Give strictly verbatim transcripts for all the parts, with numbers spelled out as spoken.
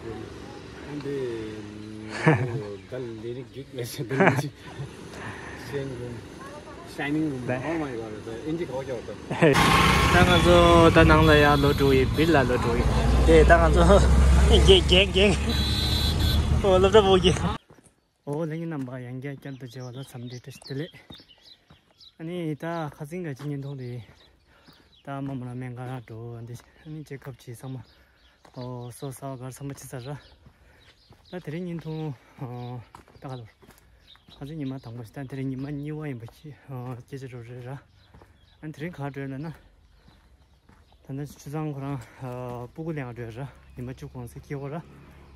འདི་ད་ལས་རིགས་རྒྱུགས་མེད་ཟེར་དུས་ཤེན་རུམ། ཤའི་ནིང་རུམ། Oh my God. ཨིན་ཇི་ག་བ་རྒྱག་པ། ད་ང་ཚོ་ད་ནང་ལ་ཡར་ལོག་འགྲོ་ཡི། བིར་ལ་ལོག་འགྲོ་ཡི། དེ་ད་ང་ཚོ་རྒན་རྒན་རྒན། ཨོ་སློབ་གྲྭ་བུ་རྒན། ཨོ་ལྷན་རྒྱས་རྣམ་པ་ཡང་བསྐྱར་བསྐྱར་དུ་མཇལ་བ་ལ་འཚམས་འདྲི་བཀྲ་ཤིས་བདེ་ལེགས། ཨ་ནི་ད་ཁ་སང་ག་ཅིག་བརྙན་ཐུང་རེད། ད་མ་མོ་རང་སྨན་ཁང་རང་འགྲོ་འདི་ཨ་ནི་ཅེག་ཨབ་བྱས་ཚང་མ། ཨོ་སོ་སོ་གར་ཚང་མ་བྱས་ཚར་ར། ད་དེ་རིང་བརྙན་ཐུང་ཨོ་ད་ག་ལོར། ཁ་སང་ཉི་མ་དང་པོ་ཞིག་ད་དེ་རིང་ཉི་མ་གཉིས་པ་ཡིན་པ་ཁྱི་ཨོ་སྐད་ཆ་རོ་རེད་ར། ཨ་ནི་དེ་རིང་ག་འགྲོ་ཡོད་ལབ་ན། ད་ནི་ཆུ་ཚང་ཁོ་རང་ཨ་སྤུ་གུ་ལེན་ག་འགྲོ་ཡོད་ར། ཉི་མ་བཅུ་གོང་ཚད་ཁྱི་གོ་ར།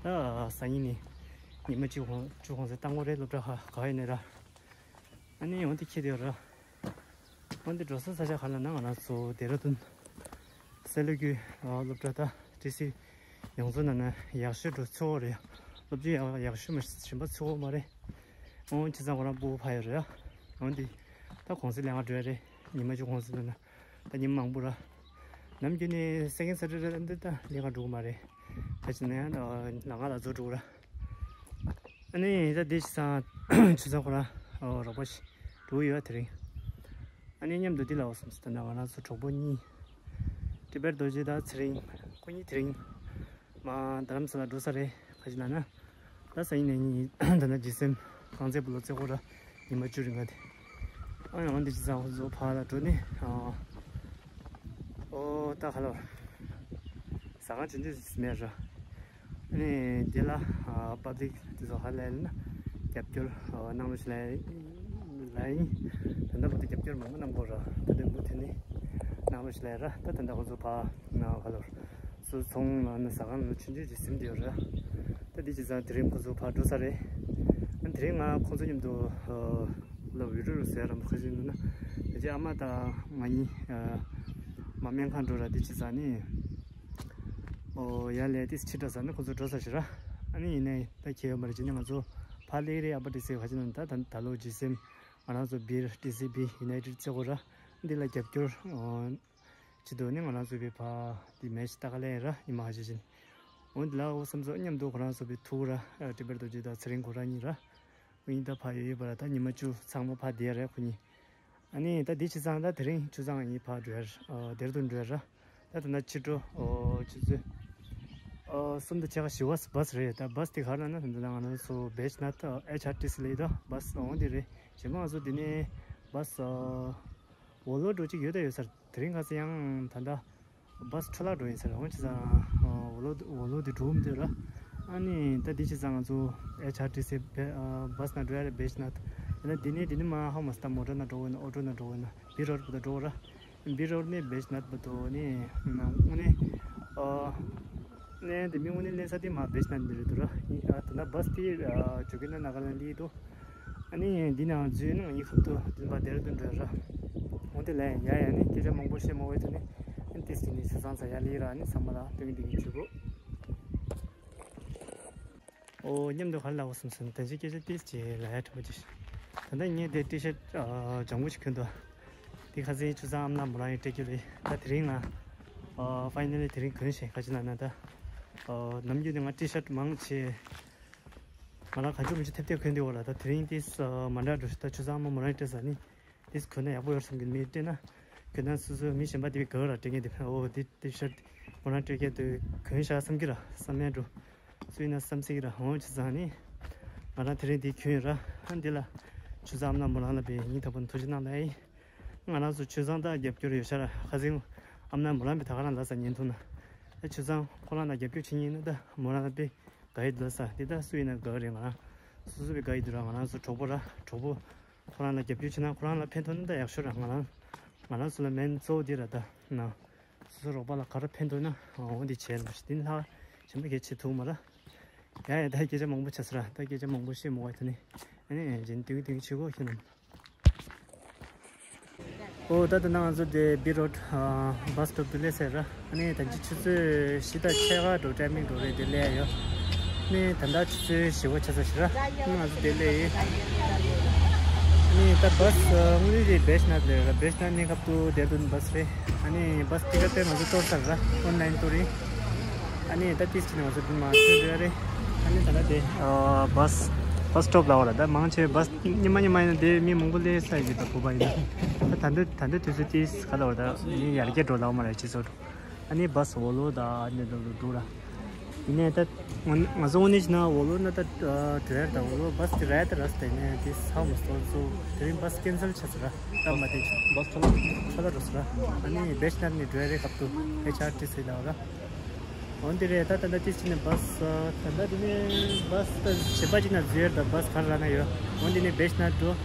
ད་སང་ཉིན་ནི་ཉི་མ་བཅུ་གོང་བཅུ་གོང་ཚད་བཏང་གོ་རེད། སློབ་གྲྭ་ཧ་ག་ཡིན་ནས་ར། ཨ་ནི་འོན་ཏེ་ཁྱེད་དེ་ར། འོན་ཏེ་འགྲོ་ས་ས་ཆ་ག་ལ་ན་ང་རང་ཚོ་ལྡེ་ར་ལྡུན་སེ་ལ་ཀུའི་སློབ་གྲྭ་ད་ཏི་སི་ཡོངས་རྫོགས་ནང་ན་ཡག་ཤོས་འགྲོ་ཚོ་རེད། སློབ་སྤྱི་ཡག་ཡག་ཤོས་མ་གཞན་པ་ཚོ་མ་རེད། འོན་ཅི་ཙང་ཁོ་རང་སྤུ་གུ་ཕ་ཡོད་རེད། འོན་ཏེ་ད་གོང་ཚད་ལེན་ག་འགྲོ་ཡ་རེད། ཉི་མ་བཅུ་གོང་ཚད་ནང་ན་ད་ཉིན་མང་པོ་ར། ནམ་རྒྱུན་ནས་སེ་ཀེན་སེ་ཊར་ཌེ་ད་ལེན་ག་འགྲོ་གི་མ་རེད། ད་ཅི་ན་ཡང་ལ་ང་ལ་ཚོ་འགྲོ་གི་ར། ཨ་ནི་ད་འདི་ཅི་ཙང་ཆུ་ཚང་ཁོ་རང་རོགས་པ་ཞིག་འགྲོ་ཡོད་དེ་རིང་། ཨ་ནི་མཉམ་དུ་འདི་ལ་འོ་སོང་ཟེར་ན་ང་རང་ཚོ་གྲོགས་པོ་གཉིས། ཏི་པེར་རྡོ་རྗེ་དང་ཚེ་རིང་། ཁོ་གཉིས་དེ་རིང་མ་རྡ་རམ་ས་ལ་འགྲོ་ས་རེད། ག་ཅི་ལབ་ན། ད་སང་ཉིན་ནས་ཉིན་ད་ལྟ་ཇི་སེམ་རྐང་རྩེད་སྤོ་ལོ་རྩེ་གོ་ར་ཉི་མ་བཅུ་རིང་ག་དེ། ཨ་ཡང་འདི་ཅི་ཙང་ཁོ་ཚོ་ཕར་ལ་འགྲོ་ནས་ཨ། ཨོ་ད་ག་ལོར། ཟ་ཁང་ཆུང་ཆུང་ཞིག་མེད་ར། ཨ་ནི་འདི་ལ་ཨ་པབ་ལིག་དེ་ཚོ་ཧ་ལས་ན་རྒྱབ་སྐྱོར་ཨ་གནང་རོགས་ཞུ་ལབ་ཡིན། ད་ལྟ་བར་དུ་རྒྱབ་སྐྱོར་མང་པོ་གནང་གོ་ར། ད་ལྟ་མུ་མཐུད་ནས་གནང་རོགས་ཞུ་ལབ་ཡ་ར། ད་ད་ལྟ་ཁོ་ཚོ་ཕར་ན་ག་ལོར། སོ་ཚོང་ལ་ནི་ཟ་ཁང་ལ་ཆུང་ཆུང་ཅིག་ཟིན་བསྡད་ཡོད་རེད། ད་འདི་བྱས་ཙང་དེ་རིང་ཁོ་ཚོ་ཕར་འགྲོ་ས་རེད། ཨ་དེ་རིང་ང་ཁོ་ཚོ་མཉམ་དུ་ལ་བི་ཌི་ཡོ་བཟོ་ཡ་རམ་ཁ་ཤས་འདུག་ན། ད་ཅི་ཨ་མ་དང་ང་གཉིས་མ་སྨན་ཁང་འགྲོ་ར། འདི་བྱས་ཙང་ནི་ཨོ་ཡ་ལས་ཏིས་ཕྱི་དྲགས་ས་ནི་ཁོ་ཚོ་འགྲོ་ས་ཞིག་ར། ཨ་ནི་ཡིན་ནའི་ད་ཁྱེད་ཡོད་མ་རེད། ཅི་ནི་ང་ཚོ་ཕར་སླེབས་རེད། ཨ་པ་ཏི་སེ་ཁ་ཤས་ན་ད་ད་ད་ལོ་ཇི་སེམ་ང་རང་ཚོ་བིར་ཏི་སི་བི་ཡུ་ནའི་ཊེཌ་རྩེ་གོ་ར། འདི་ལ་རྒྱབ་སྐྱོར་ཨོ། ཅི་འདུག་ནི་ང་རང་ཚོའི་བི་ཕ་འདི་མེ་ཆི་ཏ་ཀ་ལེ་ར་ཉི་མ་ཧ་ཅི་ཅིན། འོན་ཏེ་ལ་འོ་བསམ་ཚོ་མཉམ་དུ་ཁོ་རང་ཚོ་བི་ཐུག་ར་ཨ་ཏི་པེར་རྡོ་རྗེ་དང་ཚེ་རིང་ཁོ་རང་གཉིས་ར། ཁོ་གཉིས་ད་ཕ་ཡོད་ཡོད་པ་ར། ད་ཉི་མ་བཅུ་ཚང་མ་ཕ་དེ་ར་ཁོ་གཉིས། ཨ་ནི་ད་འདི་བྱས་ཙང་ད་དེ་རིང་ཆུ་ཚང་ངའི་ཕ་འགྲོ་ཡ་ར་ཨ་ལྡེ་ར་ལྡུན་འགྲོ་ཡ་ར། ད་ད་ན་ཕྱི་དྲོ་ཨོ་ཆུ་ཚོད་ཨོ་གསུམ་དང་ཕྱེད་ཀ་བཞི་པ་བྷ་སི་རེད། ད་བྷ་སི་དེ་ག་ར་ན་ད་ད་ང་རང་ཚོ་བེ་ཆི་ནཱཐ་ཨེཆ་ཨར་ཊི་སི་ལ་ཡོད་ད་བྷ་སི་འོང་དེ་རེད། རྗེས་མ་ང་ཚོ་དེ་ནས་བྷ་སི་ཨོ། འོ་ལོ་འགྲོ་གཅིག་ཡོད་ད་ཡོད་ས་རེད། དེ་རིང་ཁ་སང་ཡང་ད་ལྟ་བྷ་སི་འཕྲོ་བརླག་འགྲོ་ཡིན་ས་རེད། འོ་བྱས་ཙང་འོ་ལོ་འོ་ལོ་དེ་འགྲོ་མི་འདོད་ར། ཨ་ནི་ད་འདི་བྱས་ཙང་ང་ཚོ་ཨེཆ་ཨར་ཊི་སི་བྷ་སི་ནང་འགྲོ་ཡ་རེད། བེ་ཆི་ནཱཐ་ད་ལྟ་འདི་ནས་འདི་ནས་མ་ཧ་མ་སི་ད་མོ་ཊ་ནང་འགྲོ་དགོས་ན་ཨོ་ཊོ་ནང་འགྲོ་དགོས་ན་བི་རོཌ་བར་དུ་འགྲོ་དགོས་ར། བི་རོཌ་ནས་བེ་ཆི་ནཱཐ་བར་དུ་ནི་དངོས་གནས་ཨ། ནས་དེ་མི་དངོས་གནས་ལེན་ས་དེ་མ་བེ་ཆི་ནཱཐ་འདི་རེད་འདུག་ར། ཨ་ད་ལྟ་བྷ་སི་དེ་ཨ་ཇོ་གི་ན་ན་ག་ལན་ལི་འདུག་ཨ་ནི་འདི་ནང་འཛུལ་ནས་ངའི་ཁབ་ཏུ་འདུན་པ་དེར་འདུན་འགྲོ་ར། འོང་དེ་ལན་ཡ་ཡ་ནི་སྐད་ཆ་མང་པོ་བཤད་མ་འོས་ཐོག་ནས་ཨ་ནི་ཏིས་ཀྱི་ནི་ཆུ་ཚང་ས་ཡ་ལི་ར་ནི་ཚང་མ་ལ་སྟོན་གི་འདུག་གི་ཆུ་གོ། ཨོ་མཉམ་དུ་ག་རེ་ལབ་དགོས་བསམ་སོང་། ད་ཅི་སྐད་ཆ་ཏིས་ཀྱི་ལ་ཡ་དྲི་མ་ཅིག་ད་ལྟ་ངས་དེ་ཊི་ཤར་ཊི་ཨ་ལྗང་གུ་ཞིག་གོན་འདུག་དེ་ཁ་སང་ཆུ་ཚང་ཨམ་ན་མོ་རང་ཡི་སྤྲད་རྒྱུ་རེད། ད་དེ་རིང་ང་ཨ་ཕའི་ནལ་ལི་དེ་རིང་གོན་ཤེས་ག་ཅི་ན་ན་ད་ཨ་ནམ་རྒྱུན་ནས་ང་ཊི་ཤར་ཊི་མང་ཆེ་ང་རང་ག་ཅུ་མི་ཅུ་ཐེབས་ཐེབས་གོན་དེ་འོ་ལ་ད་དེ་རིང་ཏིས་ཨ་མ་འདྲ་འགྲོ་ད་ཆུ་ཚང་མ་མོ་རང་ཡི་སྤྲད་ས་ནི། དེ་གོན་ན་ཡག་པོ་ཡོད་བསམ་གྱི་མི་སྤྲད་ན། གོན་ན་སོ་སོ་མི་གཞན་པ་དེ་བས་དགའ་ར་སྤྲད་མཁན་དེ་ཨོ་དེ་ཊི་ཤར་ཊི་ཁོ་རང་སྤྲད་མཁན་དེ་གོན་བཞག་བསམ་གྱི་ར་བསམ་ཡ་འགྲོ། སུ་ཡིན་ན་བསམ་སྲིད་ཀྱི་ར་འོང་བྱས་ཙང་ནི། ང་རང་དེ་རིང་དེ་གྱོན་ཡོད་ར། ཨ་འདི་ལ་ཆུ་ཚང་ཨམ་ན་མོ་རང་ལ་བས་ཉིན་ཐོག་པ་ཐུགས་རྗེ་གནང་ལ་ཡིན། ང་རང་ཚོ་ཆུ་ཚང་ད་རྒྱབ་སྐྱོར་ཡོད་ཤག་ར། ཁ་སང་ཨམ་ན་མོ་རང་བས་ད་ག་རང་ལ་ས་ཉན་ཐུང་ན། ཨ་ཆུ་ཚང་ཁོ་རང་ལ་རྒྱབ་སྐྱོར་བྱེད་ཉིན་ན་ད་མོ་རང་ལ་བས་དགའ་ཡི་འདུག་ས་འདི་ད་སུ་ཡིན་ན་དགའ་རེད། ང་རང་སོ་སོ་བས་དགའ་ཡི་འདུག་ར། ང་རང་ཚོ་གྲོགས་པོ་ར་གྲོགས་པོ། ཁོ་རང་ལ་རྒྱབ་སྐྱོར་བྱེད་ན་ཁོ་རང་ལ་ཕན་ཐོགས་ན་ད་ཡག་ཤོས་ར། ང་རང་ང་རང་ཚོ་ལ་མེན་གཙོ་བོ་འདི་ར་ད་ན། སོ་སོ་རོགས་པ་ལ་ག་རེ་ཕན་ཐོགས་ན་འོ་འདི་བྱས་ལ་འདི་ལྷག་གཞན་པ་གལ་ཆེ་ཐུག་མ་ར། ཡ་ཡ་ད་སྐད་ཆ་མང་པོ་ཆགས་སོང་ར། ད་སྐད་ཆ་མང་པོ་བཤད་མ་དགོས་ད་ནི། ཨ་ནི་རྗེས་ནས་དུང་དུང་བྱེད་དགོས་ཤེས་ནམ། ཨོ་ད་ད་ན་ང་ཚོ་དེ་བི་རོཌ་བྷ་སི་སི་ཊོབ་དུ་སླེབས་ཟེར་ར། ཨ་ནི་ད་ཅི་ཆུ་ཚོད་བཞི་དང་ཕྱེད་ཀ་འགྲོ་ཊའི་མིང་འགྲོ་རེད། དེ་སླེབས་ཡོད། ནི་ད་ལྟ་ཆུ་ཚོད་བཞི་པ་ཆགས་ས་ཞིག་ར། ནི་ང་ཚོ་དེ་སླེབས་ཡིན། ནི་ད་བྷ་སི་དངོས་གནས་རེད་བེ་ཆི་ནཱཐ་ལ་ར། བེ་ཆི་ནཱཐ་གནས་སྐབས་དུ་ལྡེ་ར་ལྡུན་བྷ་སི་རེད། ཨ་ནི་བྷ་སི་ཊི་ཀེ་ཊི་དེ་ང་ཚོ་གཏོར་ཚར་ར། ཨོན་ལའིན་གཏོར་ཡིན། ཨ་ནི་ད་ཏིས་ཅི་ནས་ང་ཚོ་དུ་མ་ཚོད་འདོད་རེད། ཨ་ནི་ད་ལྟ་དེ་ཨ་བྷས་བྷས་སི་ཊོབ་ལ་འོ་ར། ད་མང་ཆེ་བྷས་ཉི་མ་ཉི་མ་ཡིན་ན་དེ་མི་མང་པོ་སླེབས་ས་ཡོད་ད། བོད་པ་ཡིན་ན་ད་ད་འདི་ད་འདི་དུས་ཚོད་ཏིས་ག་ལ་འོ་ད་མི་ཡར་རྒྱས་འགྲོ་ལ་འོ་མ་རེད་སྤྱི་ཚོགས་འགྲོ། ཨ་ནི་བྷས་ཨོ་ལོ་ད་ཨ་ནི་འགྲོ་འགྲོ་ར། ཡིན་ནའི་ད་ང་ང་ཚོ་དངོས་གནས་བྱས་ན་ཨོ་ལོ་ན་ད་ཌ་རའི་ཝར་ད་ཨོ་ལོ་བྷས་ཀྱི་རའི་ད་ར་སྟེ་ནས་དེ་ཧ་མ་སོང་ཚོ་དེ་རིང་བྷས་ཀེན་སལ་ཆ་ཟེར་ར། ད་མ་དེ་བྷས་ཁྲ་ལ་ཁྲ་ལ་འགྲོ་ཟེར་ར། ཨ་ནི་བེ་ཤི་ནར་ནས་ཌ་རའི་ཝར་ཁབ་ཏུ་ཨེཆ་ཨར་ཊི་སི་ལ་ར། འོན་ཏེ་རེད་ད་ད་ད་ཏིས་ཅི་ནས་བྷས་ད་ད་དེ་ནས་བྷས་ད་བྱེད་པ་ཅི་ན་ཟེར་ད་བྷས་ག་ར་ན་ཡོད། འོན་ཏེ་ནས་བེ་ཤི་ནར་འགྲོ།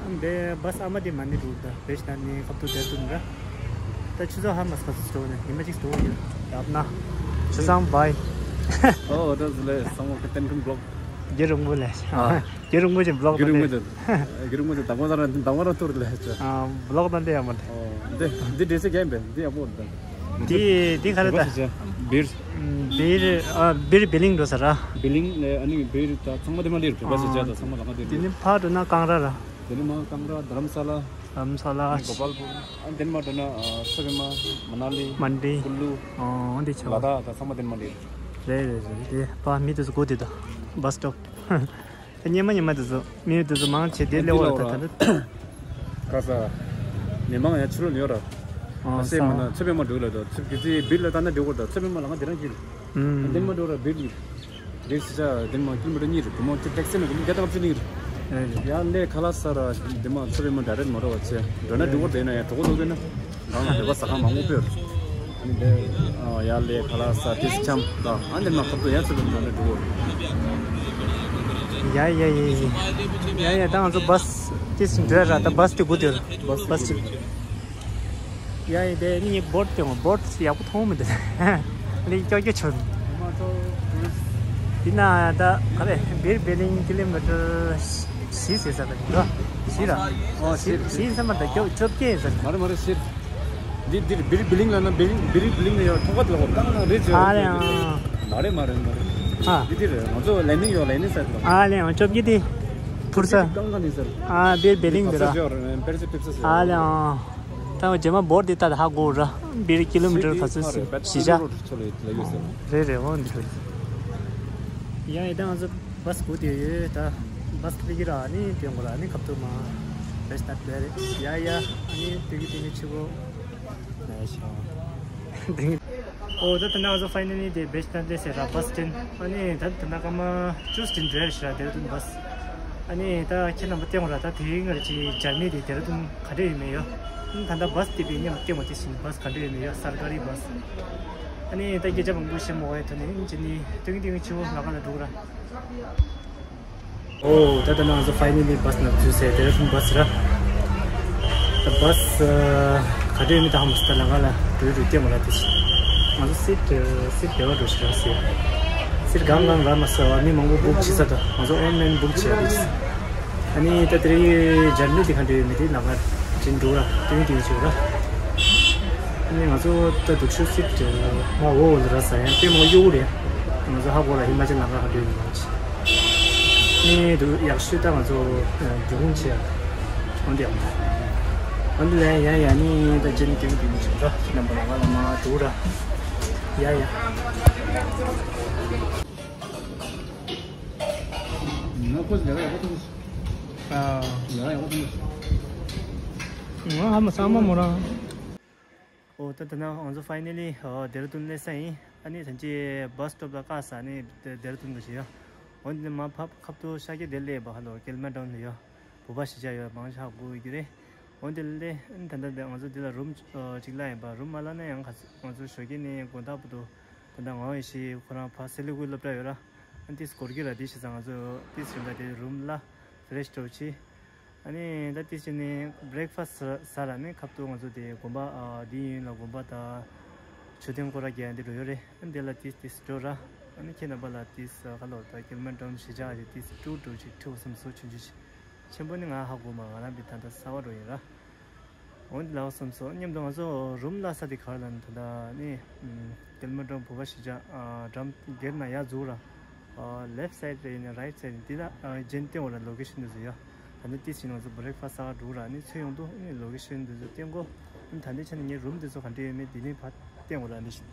ཨ་འདི་བྷས་ཨ་མ་དེ་མ་ནི་འགྲོ་ད་བེ་ཤི་ནར་ནས་ཁབ་ཏུ་དེར་ཏུ་ནི་ར། ད་ཆུ་ཚོད་ཧ་མ་སྐ་སུ་སོ་ནས་ཉི་མ་གཅིག་སྟོང་ཡོད་ཡབ་ན། ཆུ་ཚང་བྷའི། ཨོ་ད་ཟི་ལེ་སང་བོ་ཀེ་ཏན་ཁུན་བྷི་ལོག་གི་རུང་བུ་ལས། ཨ་གི་རུང་བུ་ཅན་བྷི་ལོག་གི་རུང་བུ་དེ་གི་རུང་བུ་དེ་དང་པོ་དང་ར་དང་པོ་ར་ཐུར་ལས་ཆ། ཨ་བྷི་ལོག་དང་དེ་ཡ་མ་དེ། ཨོ་འདི་འདི་འདྲེ་སེ་རྒྱན་པས་འདི་ཡག་པོ་འདི། འདི་འདི་ག་རེ་ད། བིར། བིར་ཨ་བིར་བི་ལིང་འགྲོ་ས་ར། བི་ལིང་ལས་ཨ་ནི་བིར་ད་ཚང་མ་དེ་མ་ལེར་བོད་པ་ཞིག་བྱས་ད་ཚང་མ་ལ་ང་དེ་དེ་ནི་ཕར་འགྲོ་ན་ཀང་ར་ར། དེ་ནི་མ་ཀང་ར་དྷ་རམ་ས་ལ། དྷ་རམ་ས་ལ། གོ་པལ་པུར། ཨ་དེ་ནི་མ་འགྲོ་ན་ཨ་ས་བི་མ། མ་ན་ལི། མན་ཌི། ཀུ་ལུ། ཨོ་འདི་ཆ་ལ་དྭགས་ད་ཚང་མ་དེ་ནི་མ་ལེར། རེད་རེད་རེད། དེ་པ་མི་དེ་ཚོ་སྒུག་དེ་ད་བྷས་སི་ཊོབ། ད་ཉི་མ་ཉི་མ་དེ་ཚོ་མི་དེ་ཚོ་མང་ཆེ་དེ་སླེབས་འོ་ད་ད་ད། ག་ས། མི་མང་ཡང་ཕྱི་ལོགས་ཡོད་ར། ཨ་སེ་མ་ན་ཚེ་བེ་མ་འགྲོ་ལ་ད་ཚེ་གི་ཚེ་བིར་ལ་ད་ན་འགྲོ་གོ་ད་ཚེ་བེ་མ་ལ་ང་དེ་རང་གི་ཨུམ། དེ་མ་འགྲོ་ར་བིར་ལི་དེ་སི་ཆ་དེ་མ་ཀི་ལོ་མི་ཊར་གཉིས་རེད། དེ་མ་ཁྱི་ཊེག་སི་ན་གི་མི་བརྒྱ་དང་ལྔ་བཅུ་གཉིས་རེད། ཡང་ལས་ཁ་ལག་ས་ར་དེ་མ་ཚེ་བེ་མ་ཌའི་རེག་མ་འགྲོ་བ་ཚེ་འགྲོ་ན་འགྲོ་གོ་དེ་ན་ཡང་གྲོགས་གོ་ལོ་དེ་ན། རང་ལ་འདོད་པ་ཟ་ཁང་མང་པོ་ཕེབས། ཨ་ནི་འདི་ཡར་ལས་ཁ་ལག་ཟ་ཏིས་འཆམ་དང་ཨ་འདི་ན་ཁབ་ཏུ་ཡར་ཚུད་པའི་འདོད་ནི་འགྲོ། ཡ་ཡ་ཡ་ཡ་ཡ་ཡ། ད་ང་ཚོ་བྷས་ཏིས་འགྲོ་ཡ་ར། ད་བྷས་དེ་སྒུག་དེ་ར། བྷས་ཅིག་ཡ་ཡ། དེ་ནི་བོར་དེ་བོར་ཡག་པོ་མཐོང་མི་འདུག་ལས་ཀྱོག་ཀྱོག་ཆོད། འདི་ན་ད་ག་རེ་བིར་བི་ལིང་ཀི་ལོ་མི་ཊར་བཞི་ཟེར་ས་རེད་འདུག་བཞི་ར། ཨོ་བཞི་རེད། བཞི་ཟེར་མ་ད་བཅོ་བཅོ་བརྒྱད་ཟེར། མ་རེད་མ་རེད་བཞི་རེད། འདི་འདིར་བིར་བི་ལིང་ལ་ན་བིར་བིར་བི་ལིང་ལ་ཡོད་ཐོག་ཁ་ལ་ཧོ་ཏང་ན་རེད་ཟེར། ཨ་ལེ་ཨང་། མ་རེད་མ་རེད་མ་རེད། ཨ། འདི་འདིར་ང་ཚོ་ལེན་ནིང་ཡོད་ལེན་ནིང་སའེ་ཊི་ལ། ཨ་ལེ་ཨང་བཅོ་བརྒྱད་དེ་ཕུར་ས། ཀང་ཀང་ནི་ཟེར། ཨ་བིར་བི་ལིང་འདི་ར། ཨ་ལེ་ཨང་། ད་རྗེས་མ་བོར་འདི་ལྟ་ཧ་གོ་ར། བིར་ཀི་ལོ་མི་ཊར་ག་ཚོད་བཞི་ཆ། རེད་རེད་འོ་འདི་རེད། ཡ་ཡ་ད་ང་ཚོ་བྷས་སྒུག་དེ་ཡོད་ད། བྷས་ལི་གི་ར་ཨ་ནི་དེ་ངོ་ར་ཨ་ནི་ཁབ་ཏུ་མ་བེས་ད་དེ་རེད། ཡ་ཡ་ཨ་ནི་དེ་གི་དེ་ནི་ཆུ་བོ་ལ་ཤོ་དེ་ཨོ་ད་ད་ང་ཚོ་ཕའི་ནལ་ལི་དེ་བེས་ད་དེ་སེ་ར་བྷས་ཏིན་ཨ་ནི་ད་ད་ན་ཀ་མ་ཅུས་ཏིན་རེད་ཤ་དེ་ར་དུན་བྷས། ཨ་ནི་ད་ཁྱེད་རྣམ་པ་སྟེང་ར་ད་དེ་རིང་ང་ཅི་ཇར་ནི་དེ་དེ་ར་དུན་ག་འདྲ་ཡོད་མེད་ཡོད། ཨ་ནི་ད་ད་བྷས་དེ་བི་ཉམ་སྟེང་བ་དེ་སུན་བྷས་ག་འདྲ་ཡོད་མེད་ཡོད་སར་ཀ་རི་བྷས། ཨ་ནི་ད་སྐད་ཆ་མང་པོ་བཤད་མ་དགོས་ཡ་ད་ནི་ཨིན་ཅི་ནི་ཏིང་ཏིང་ཆུ་བོ་ལ་ཀ་ལ་འགྲོ་ར། ཨོ་ད་ད་ང་ཚོ་ཕའི་ནལ་ལི་བྷས་ནང་འཛུལ་ཚེ་དེ་ར་དུན་བྷས་ར། ད་བྷས་ག་འདྲ་ཡོད་མེད་ད་ཧ་མ་སི་ད་ལ་ཀ་ལ་འགྲོ་རུ་སྟེང་བ་ལ་དེ་ང་ཚོ་སིཊ་སིཊ་བདེ་བ་འགྲོ་ཤི་ར་སི་སིཊ་གང་གང་ར་མ་ཟེར་བ་མི་མང་པོ་བུག་བྱེད་ས་ད་ང་ཚོ་ཨོན་ལན་བུག་བྱེད་ཡ་རེད། ཨ་ནི་ད་དེ་རིང་ཇར་ནི་དེ་ག་འདྲ་ཡོད་མེད་དེ་ལ་ཀ་དྲིན་འགྲོ་ར་ཏིང་ཏིང་བྱེད་ར། ཨ་ནི་ང་ཚོ་ད་དུག་ཤུ་སིཊ་ང་འོ་འོ་ལ་ར་ས་ཡང་དཔེ་མོ་གཡོ་རེད། ང་ཚོ་ཧ་གོ་ར་ཧི་མ་ཅལ་ལ་ཀ་ག་འདྲ་ཡོད་མེད་ཅི། ནི་དུ་ཡག་ཤོས་ད་ང་ཚོ་རྒྱུ་ཧུང་ཆེ་ཡ། འོན་ཏེ་ཡང་། འོན་ཏེ་ལན་ཡ་ཡ་ནི་ད་ཇེ་ནི་ཏིང་ཏིང་བྱུང་ར་ཤི་ནམ་པ་ལ་ང་ལ་མ་དུ་ར། ཡ་ཡ། ང་ཁོ་ཟེར་ཡ་ཡ་ཁོ་ཐུག་ཨ། ཡ་ཡ་ཁོ་ཐུག་ང་ཧ་མ་སང་མ་མོ་རང་། ཨོ་ད་ད་ན་ང་ཚོ་ཕའི་ནལ་ལི་ཨོ་ཌེ་ར་དུན་སླེབས་ས་ཡིན། ཨ་ནི་ད་ཅི་བྷས་སི་ཊོབ་ལ་བཀག་ས་ཨ་ནི་ཌེ་ར་དུན་གི་ཞིག་ཡོད། འོན་ཏེ་མ་ཕབ་ཁབ་ཏུ་ཤ་ཀེ་དེ་སླེབས་པ་ཧ་ལོ་ཀེལ་མ་ཌོན་ལ་ཡོད། བོད་པ་གཞིས་ཆགས་ཡོད་མང་ཆགས་དགོས་ཀྱི་རེད། འོན་ཏེ་ལེ་ཨ་ནི་ད་ལྟ་ང་ཚོ་འདི་ལ་རུམ་ཅིག་ལ་ཡིན་པ་རུམ་མ་ལ་ན་ཡང་ང་ཚོ་ཞོགས་ཀས་ནས་དགོང་དག་བར་དུ་ད་ལྟ་ངོ་ཡི་ཤི་ཁོ་རང་ཕ་སེ་ལི་ཀུའི་སློབ་གྲྭ་ཡོད་ར། ཨ་ནི་ཏིས་སྐོར་གི་ར་དེ་ཤི་ས་ང་ཚོ་ཏིས་རིམ་ལ་དེ་རུམ་ལ་ཕེ་རེ་ཤི་འགྲོ་ཆི། ཨ་ནི་ད་ཏི་ཅི་ནི་བྷི་རེག་ཕ་སི་ཟ་ལ་ནི་ཁབ་ཏུ་ང་ཚོ་དེ་དགོན་པ་ཨ་དེ་ཡིན་ལ་དགོན་པ་ད་མཆོད་རྟེན་སྐོར་ར་རྒྱག་འདི་འགྲོ་ཡོད་རེད། ཨ་འདི་ལ་ཏིས་ཏིས་འགྲོ་ར། ཨ་ནི་ཁྱེད་རྣམ་པ་ལ་ཏིས་ཁ་ལོ་ད་ཀེལ་མན་ཏོན་གཞིས་ཆགས་ཀྱི་ཏིས་ཀྲུ་ཀྲུ་ཅིག་ཁྲིའུ་སམ་སོ་ཆུང་ཆུང་ཆེན་པོ་ནི་ང་ཧ་གོ་མ་ང་རང་འདི་ད་ལྟ་གསར་བ་འགྲོ་ཡིན་ར། འོན་ཏེ་ལའོ་སམ་སོ་མཉམ་དུ་ང་ཚོ་རུམ་ལ་ས་དེ་གར་ལ་ནི་ད་ལྟ་ནི། ཀེལ་མ་ཀྲོང་བོད་པ་གཞིས་ཆགས་འགྲམ་སྒེར་ན་ཡར་འཛུགས་ར། ལེཕ་སའིད་རེད་ཡིན་ན་རའིཊ་སའིད་འདི་ལ་ཇེན་ཏེ་འོ་ལ་ལོ་ཀེ་ཤན་འདི་ཚོ་ཡོད། ད་ནི་ཏིས་ཡིན་ང་ཚོ་བྷི་རེག་ཕ་སི་ཟ་ག་འགྲོ་ར་ནི་ཚོད་ཡོང་དུ་ནི་ལོ་ཀེ་ཤན་འདི་ཚོ་བསྟན་གོ་ནི་ད་ནི་ཆ་ནི་ངའི་རུམ་འདི་ཚོ་ག་འདྲ་ཡོད་མེད་འདི་ནི་ཕ་བསྟན་འོ་ལ་ནི་ཤི།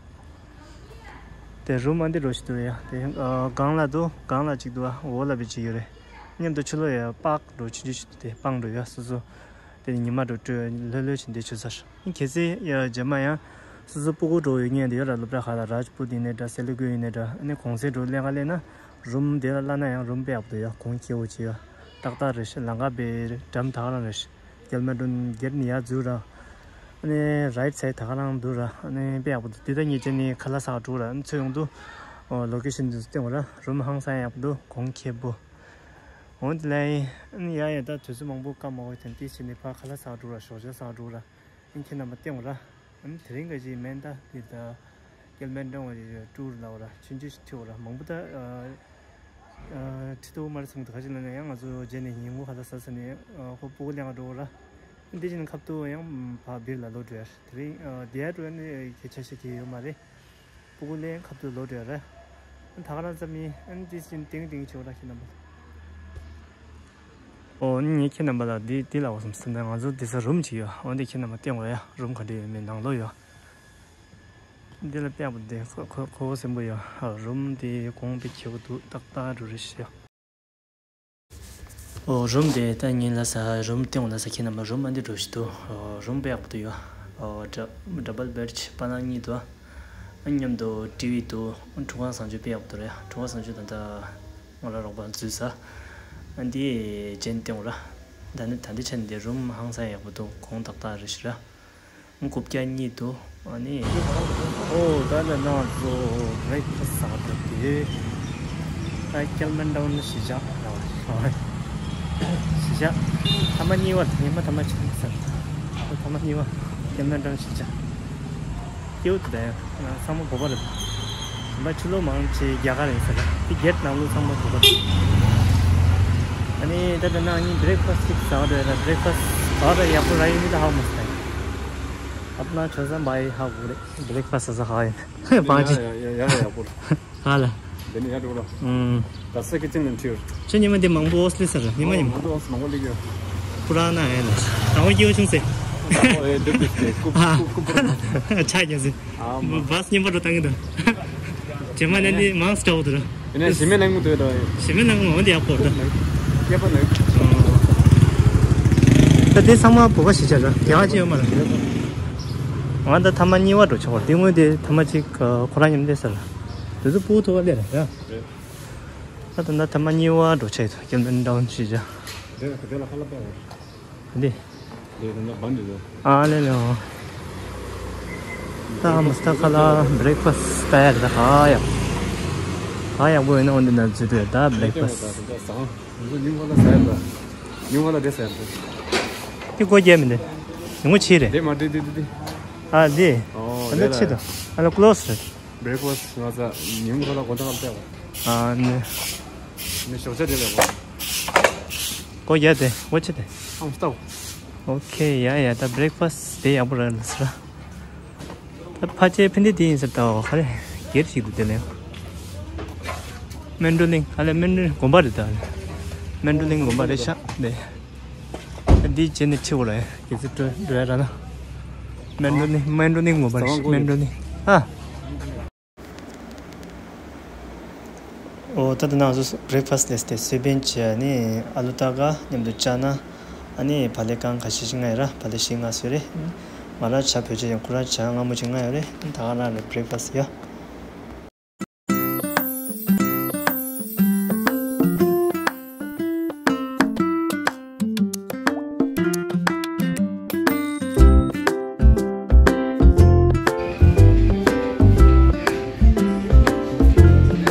དེ་རུམ་མ་འདི་འགྲོ་ཞིག་འདུག་ཡ། དེ་ཨ་སྒང་ལ་འདུག་སྒང་ལ་གཅིག་འདུག་འོག་ལ་བི་གཅིག་ཡོད་རེད། མཉམ་དུ་ཕྱི་ལོགས་ཡ་པག་འགྲོ་ཆུང་ཆུང་ཞིག་འདུག་དེ་སྤང་འགྲོ་ཡ་སོ་སོ། དེ་ནི་ཉི་མ་འགྲོ་སྤྲོད་ལྷོད་ལྷོད་བྱས་འདི་ཆུ་ཚ་ཞིག་གལ་སྲིད་ཡ་རྗེས་མ་ཡང་སོ་སོ་སྤུ་གུ་འགྲོ་ཡོད་ངེས་འདི་ཡོད་ར། སློབ་གྲྭ་ཁག་ལ་རཱཇ་པུར་ཡིན་ནའི་འདྲ་སེ་ལི་གུ་ཡིན་ནའི་འདྲ་ཨ་ནི་གུང་སེང་འགྲོ་ལེན་ག་ལེན་ན་རུམ་དེ་ལ་བླ་ན་ཡང་རུམ་དཔེ་ཡག་པོ་འདུག་ཡ། གོང་ཁེ་པོ་བྱེད་ཡ། ཏག་ཏག་རེད་ཤག་ལམ་ཁ་བེ་འགྲམ་ད་ག་རང་རེད་ཤག་སྐྱེལ་མ་འགྲོ་སྒེར་ནི་ཡ་འཛུལ་ར། ཨ་ནི་རའིཊ་སའིཌ་ད་ག་རང་འདུག་ར། ཨ་ནི་དཔེ་ཡག་པོ་འདུག་དེ་ད་ངས་བྱས་ནི་ཁ་ལག་ཟ་ག་འགྲོ་ར། ཨ་ནི་ཚུར་ཡོང་དུས་ལོ་ཀེ་ཤན་འདི་ཚོ་སྟོན་དགོས་ར། རུམ་ཧང་སང་ཡག་པོ་འདུག་གོང་ཁེ་པོ། འོན་ཏེ་ལའི་ཨ་ནི་ཡ་ཡ་ད་དུས་ཚོད་མང་པོ་སྐར་མ་འོ་དེ་དེ་བྱས་ནི་ཕར་ཁ་ལག་ཟ་ག་འགྲོ་ར། ཞོགས་ཇ་ཟ་ག་འགྲོ་ར། ཨ་ནི་ཁྱེད་རྣམ་པ་སྟོན་དགོས་ར། ཨ་ནི་དེ་རིང་ག་ཅིག་མེན་ད་འདི་ད་སྐྱེལ་མ་འགྲོ་བ་ཅིག་ཊུར་ལ་འོ་ར་ཆུང་ཆུང་ཞིག་ཁྲིད་འོ་ར། མང་པོ་ད་ཨ་ཁྲིད་ཐུབ་མ་རེད་བསམ་གི་འདུག་ག་ཅི་ལབ་ན་ཡང་ང་ཚོ་རྗེས་ནས་ཉིན་གུང་ཁ་ལག་ཟ་ས་ནས་ཨ་ཁོ་སྤུ་གུ་ལེན་ག་འགྲོ་འོ་ར། འདི་བྱས་ནས་ཁ་ཐུག་ཡང་ཕར་སྦིར་ལ་ལོག་འགྲོ་ཡ། དེ་རིང་ཨ་འདི་ཡ་འགྲོ་ཡ་ནི་སྐད་ཆ་བཤད་ཀྱི་ཡོད་མ་རེད། སྤུ་གུ་ལེན་ཁ་ཐུག་ལོག་འགྲོ་ཡ་ར། ད་ག་རང་ཙམ་ཡིན། ཨ་ནི་འདི་བྱས་ནས་ཏིང་ཏིང་བྱེད་འོ་ར་ཁྱེད་རྣམ་པ། ཨོ་ངས་ཁྱེད་རྣམ་པ་ལ་འདི་འདི་ལབ་དགོས་བསམ་སོང་། ད་ང་ཚོ་འདི་ས་རུམ་ཅིག་ཡོད། འོ་འདི་ཁྱེད་རྣམ་པ་སྟོན་དགོས་ཡ། རུམ་ག་འདྲ་ཡོད་མེད་ནང་ལོགས་ཡོད། འདི་ལ་དཔེ་ཡག་པོ་འདི་ཁོ་ཁོ་ཁོ་བོ་སེམས་པོ་ཡོད། ཨ་རུམ་འདི་གོང་དཔེ་ཁེ་པོ་འདུག་ཏག་ཏག་འགྲོ་རེ་ཞིག་ཡོད། ཨོ་རུམ་འདི་ད་ངས་ལབ་ས་རུམ་སྟོན་དགོས་ལབ་ས་ཁྱེད་རྣམ་པ་རུམ་ཨ་འདི་འགྲོ་ཞིག་འདུག་ཨོ་རུམ་དཔེ་ཡག་པོ་འདུག་ཡོད། ཨོ་ཌ་ཌབ་བལ་བེཌ་པ་ལང་གཉིས་འདུག་ཨ་མཉམ་དུ་ཊི་ཝི་འདུག་ཁྲུས་ཁང་བཟང་སྤྱོད་དཔེ་ཡག་པོ་འདུག་རེད། ཁྲུས་ཁང་བཟང་སྤྱོད་ད་ལྟ་ང་རང་རོགས་པ་འཛུལ་ས། ཨ་འདི་རྗེས་ནས་སྟོན་དགོས་ར། ད་ནི་ད་འདི་ཆ་ནི་འདི་རུམ་ཧང་སང་ཡག་པོ་འདུག་གོང་ཏག་ཏག་རེ་ཞིག་ར། རྐུབ་བཀྱག་གཉིས་འདུག་ཨ་ནི། ཨོ་ད་ལྟ་ང་ཚོ་བྷི་རེག་ཕ་སི་ཟ་ག་འགྲོ་གི། ད་ཀེལ་མན་ཌའུན་ཞི་ཇ་ལ་བ། ཞི་ཇ་ཐ་མ་གཉིས་པ། ཉི་མ་ཐ་མ་གཅིག་ཟེར། ཐ་མ་གཉིས་པ་ཀེལ་མན་ཌའུན་ཞི་ཇ། ཀེའུ་ཏི་དང་ཚང་མ་བོད་པ་རེད། ད་ཕྱི་ལོགས་མང་ཆེ་རྒྱ་གར་ཡིན་ས་རེད། དེ་གེ་ཊི་ནང་ལོགས་ཚང་མ་བོད་པ་རེད། ཨ་ནི་ད་ལྟ་ནང་གཉིས་བྷི་རེག་ཕ་སི་ཅིག་ཟ་བ་རེད་ལ། བྷི་རེག་ཕ་སི་ཟ་བ་ཡག་པོ་ར་ཡིན་མིན་ད་ཧ་གོ་མ་སོང་། ད་ཨབ་ན་ཆོ་ས་འབའ་ཧ་གོ་རེད། བྷི་རེག་ཕ་སི་ཟ་ས་ཧ་ཡིན། བང་ཅི། ཡ་ཡ་ཡ་ཡག་པོ་རེད། ཧ་ལ། འདི་ནི་ཡ་འགྲོ་ལ། ཨུམ། ད་ས་ཀི་ཅན་ནས་ཁྲིར། ཁྱོད་ཉི་མ་འདི་མང་པོ་ཨོ་སི་ལི་ས་ར། ཉི་མ་ཉི་མ། མང་པོ་ཨོ་སི་མང་པོ་ལི་གི། པུ་ར་ན་ཨེ་ལ། དང་པོ་སྐྱེ་བོ་ཆུང་སེ། ཨོ་ཨེ་འདི་འདི་སྐུ་སྐུ་སྐུ་པུ་ར་ན། ཆ་རྒྱ་སེ། ཨ་མ། བ་སི་ཉིན་པ་འགྲོ་བཏང་གི་འདུག་རྗེས་མ་ནས་འདི་མང་སི་འདྲ་བོ་འདུག་ར། ཡིན་ནའི་ཞི་མི་ནང་དུ་ཡོད་ར། ཞི་མི་ནང་འོ་འདི་ཡག་པོ་འདུག་ཡག་པོ་འདུག་ད་དེ་ཚང་མ་བོད་པ་ཞིག་བྱ་ར། རྒྱ་གར་ཅི་ཡོད་མ་ར། ང་ད་ཐ་མ་གཉིས་པ་འགྲོ་ཆོག་པ་དེ། སྔོན་དེ་ཐ་མ་གཅིག་ཁོ་རང་མཉམ་བསྡད་ས་ར། དེ་ཚོ་སྤུ་གུ་ཐུག་པ་སླེབས་ར་ཡ། རེད། ད་ད་ད་ཐ་མ་གཉིས་པ་འགྲོ་ཆོག་ཡོད། ཀེལ་མན་ཌའུན་ཞི་ཇ། དེ་ལ་དེ་ལ་ཁ་ལག་པས། འདི། ལས་དང་འདྲ་བ་འདི་ལ། ཨ་ལེ་ལེ་འོ། ད་མི་སྟ་ཁ་ལ་བྷི་རེག་ཕ་སི་ད་ཡར་ད་ཧ་ཡག་ཧ་ཡག་པོ་ཡིན་ན་འོ་འདི་ན་འཛུལ་དུས་ད་བྷི་རེག་ཕ་སི། ང་ཚོ་ཉིན་གང་ལ་ཟ་ཡ་ད། ཉིན་གང་ལ་དེ་ཟ་ཡ་ད། དེ་སྒོ་རྒྱག་མི་འདུག་ཉིན་གུང་ཕྱེད་རེད། དེ་མ་དེ་དེ་དེ་དེ། ཨ་འདི། ཨོ་ད་ལྟ་ཕྱེད་དོ། ཨ་ལ་ཀློ་སི་རེད། བྷི་རེག་ཕ་སི་ང་ཚོ་ཉིན་གང་ལ་སྒོ་ཐག་ལ་བལྟས་པ། ཨ་ནི། ནི་ཞོགས་ཇ་དེ་ལས་གོ། ཀོ་ཡ་དེ་ཝ་ཆི་དེ། ཨམ་སྟོ། ཨོ་ཁེ་ཡ་ཡ་ད་བྷི་རེག་ཕ་སི་དེ་ཡག་པོ་རེད་ལ་སི་ར། ད་ཕ་ཆེ་ཕན་དེ་དེ་ཡིན་ཟེར་ད་ག་རེ་སྒེར་ཞིག་འདུག་དེ་ལས། མན་ཌོ་ལིང་ཨ་ལེ་མན་ཌོ་ལིང་དགོན་པ་རེད་ད་ལེ། མན་ཌོ་ལིང་དགོན་པ་རེད་ཤག་དེ། ད་འདི་བྱས་ནས་ཁྲིད་འོ་ར་ཡ་གལ་སྲིད་འགྲོ་འགྲོ་ཡ་ར་ན། མན་ཌོ་ལིང་མན་ཌོ་ལིང་དགོན་པ་རེད་ཤག་མན་ཌོ་ལིང་ཨ། ཨོ་ད་ད་ནང་བཟོ་བྷི་རེག་ཕ་སི་ལས་ཏེ་སོ་བན་བྱས་ནས་ཨ་ལུ་ཏ་ག་མཉམ་དུ་བཅའ་ན། ཨ་ནི་བག་ལེབ་གང་ག་ཤི་ཤི་ང་ཡོད་ར། བག་ལེབ་ཤི་ང་སོ་རེ། ང་ར་ཇ་བོད་ཇ་ཡང་ཁོ་ར་ཇ་ང་མོ་ཅིག་ང་ཡོད་རེ། ད་ག་རང་རེ་བྷི་རེག་ཕ་སི་ཡ།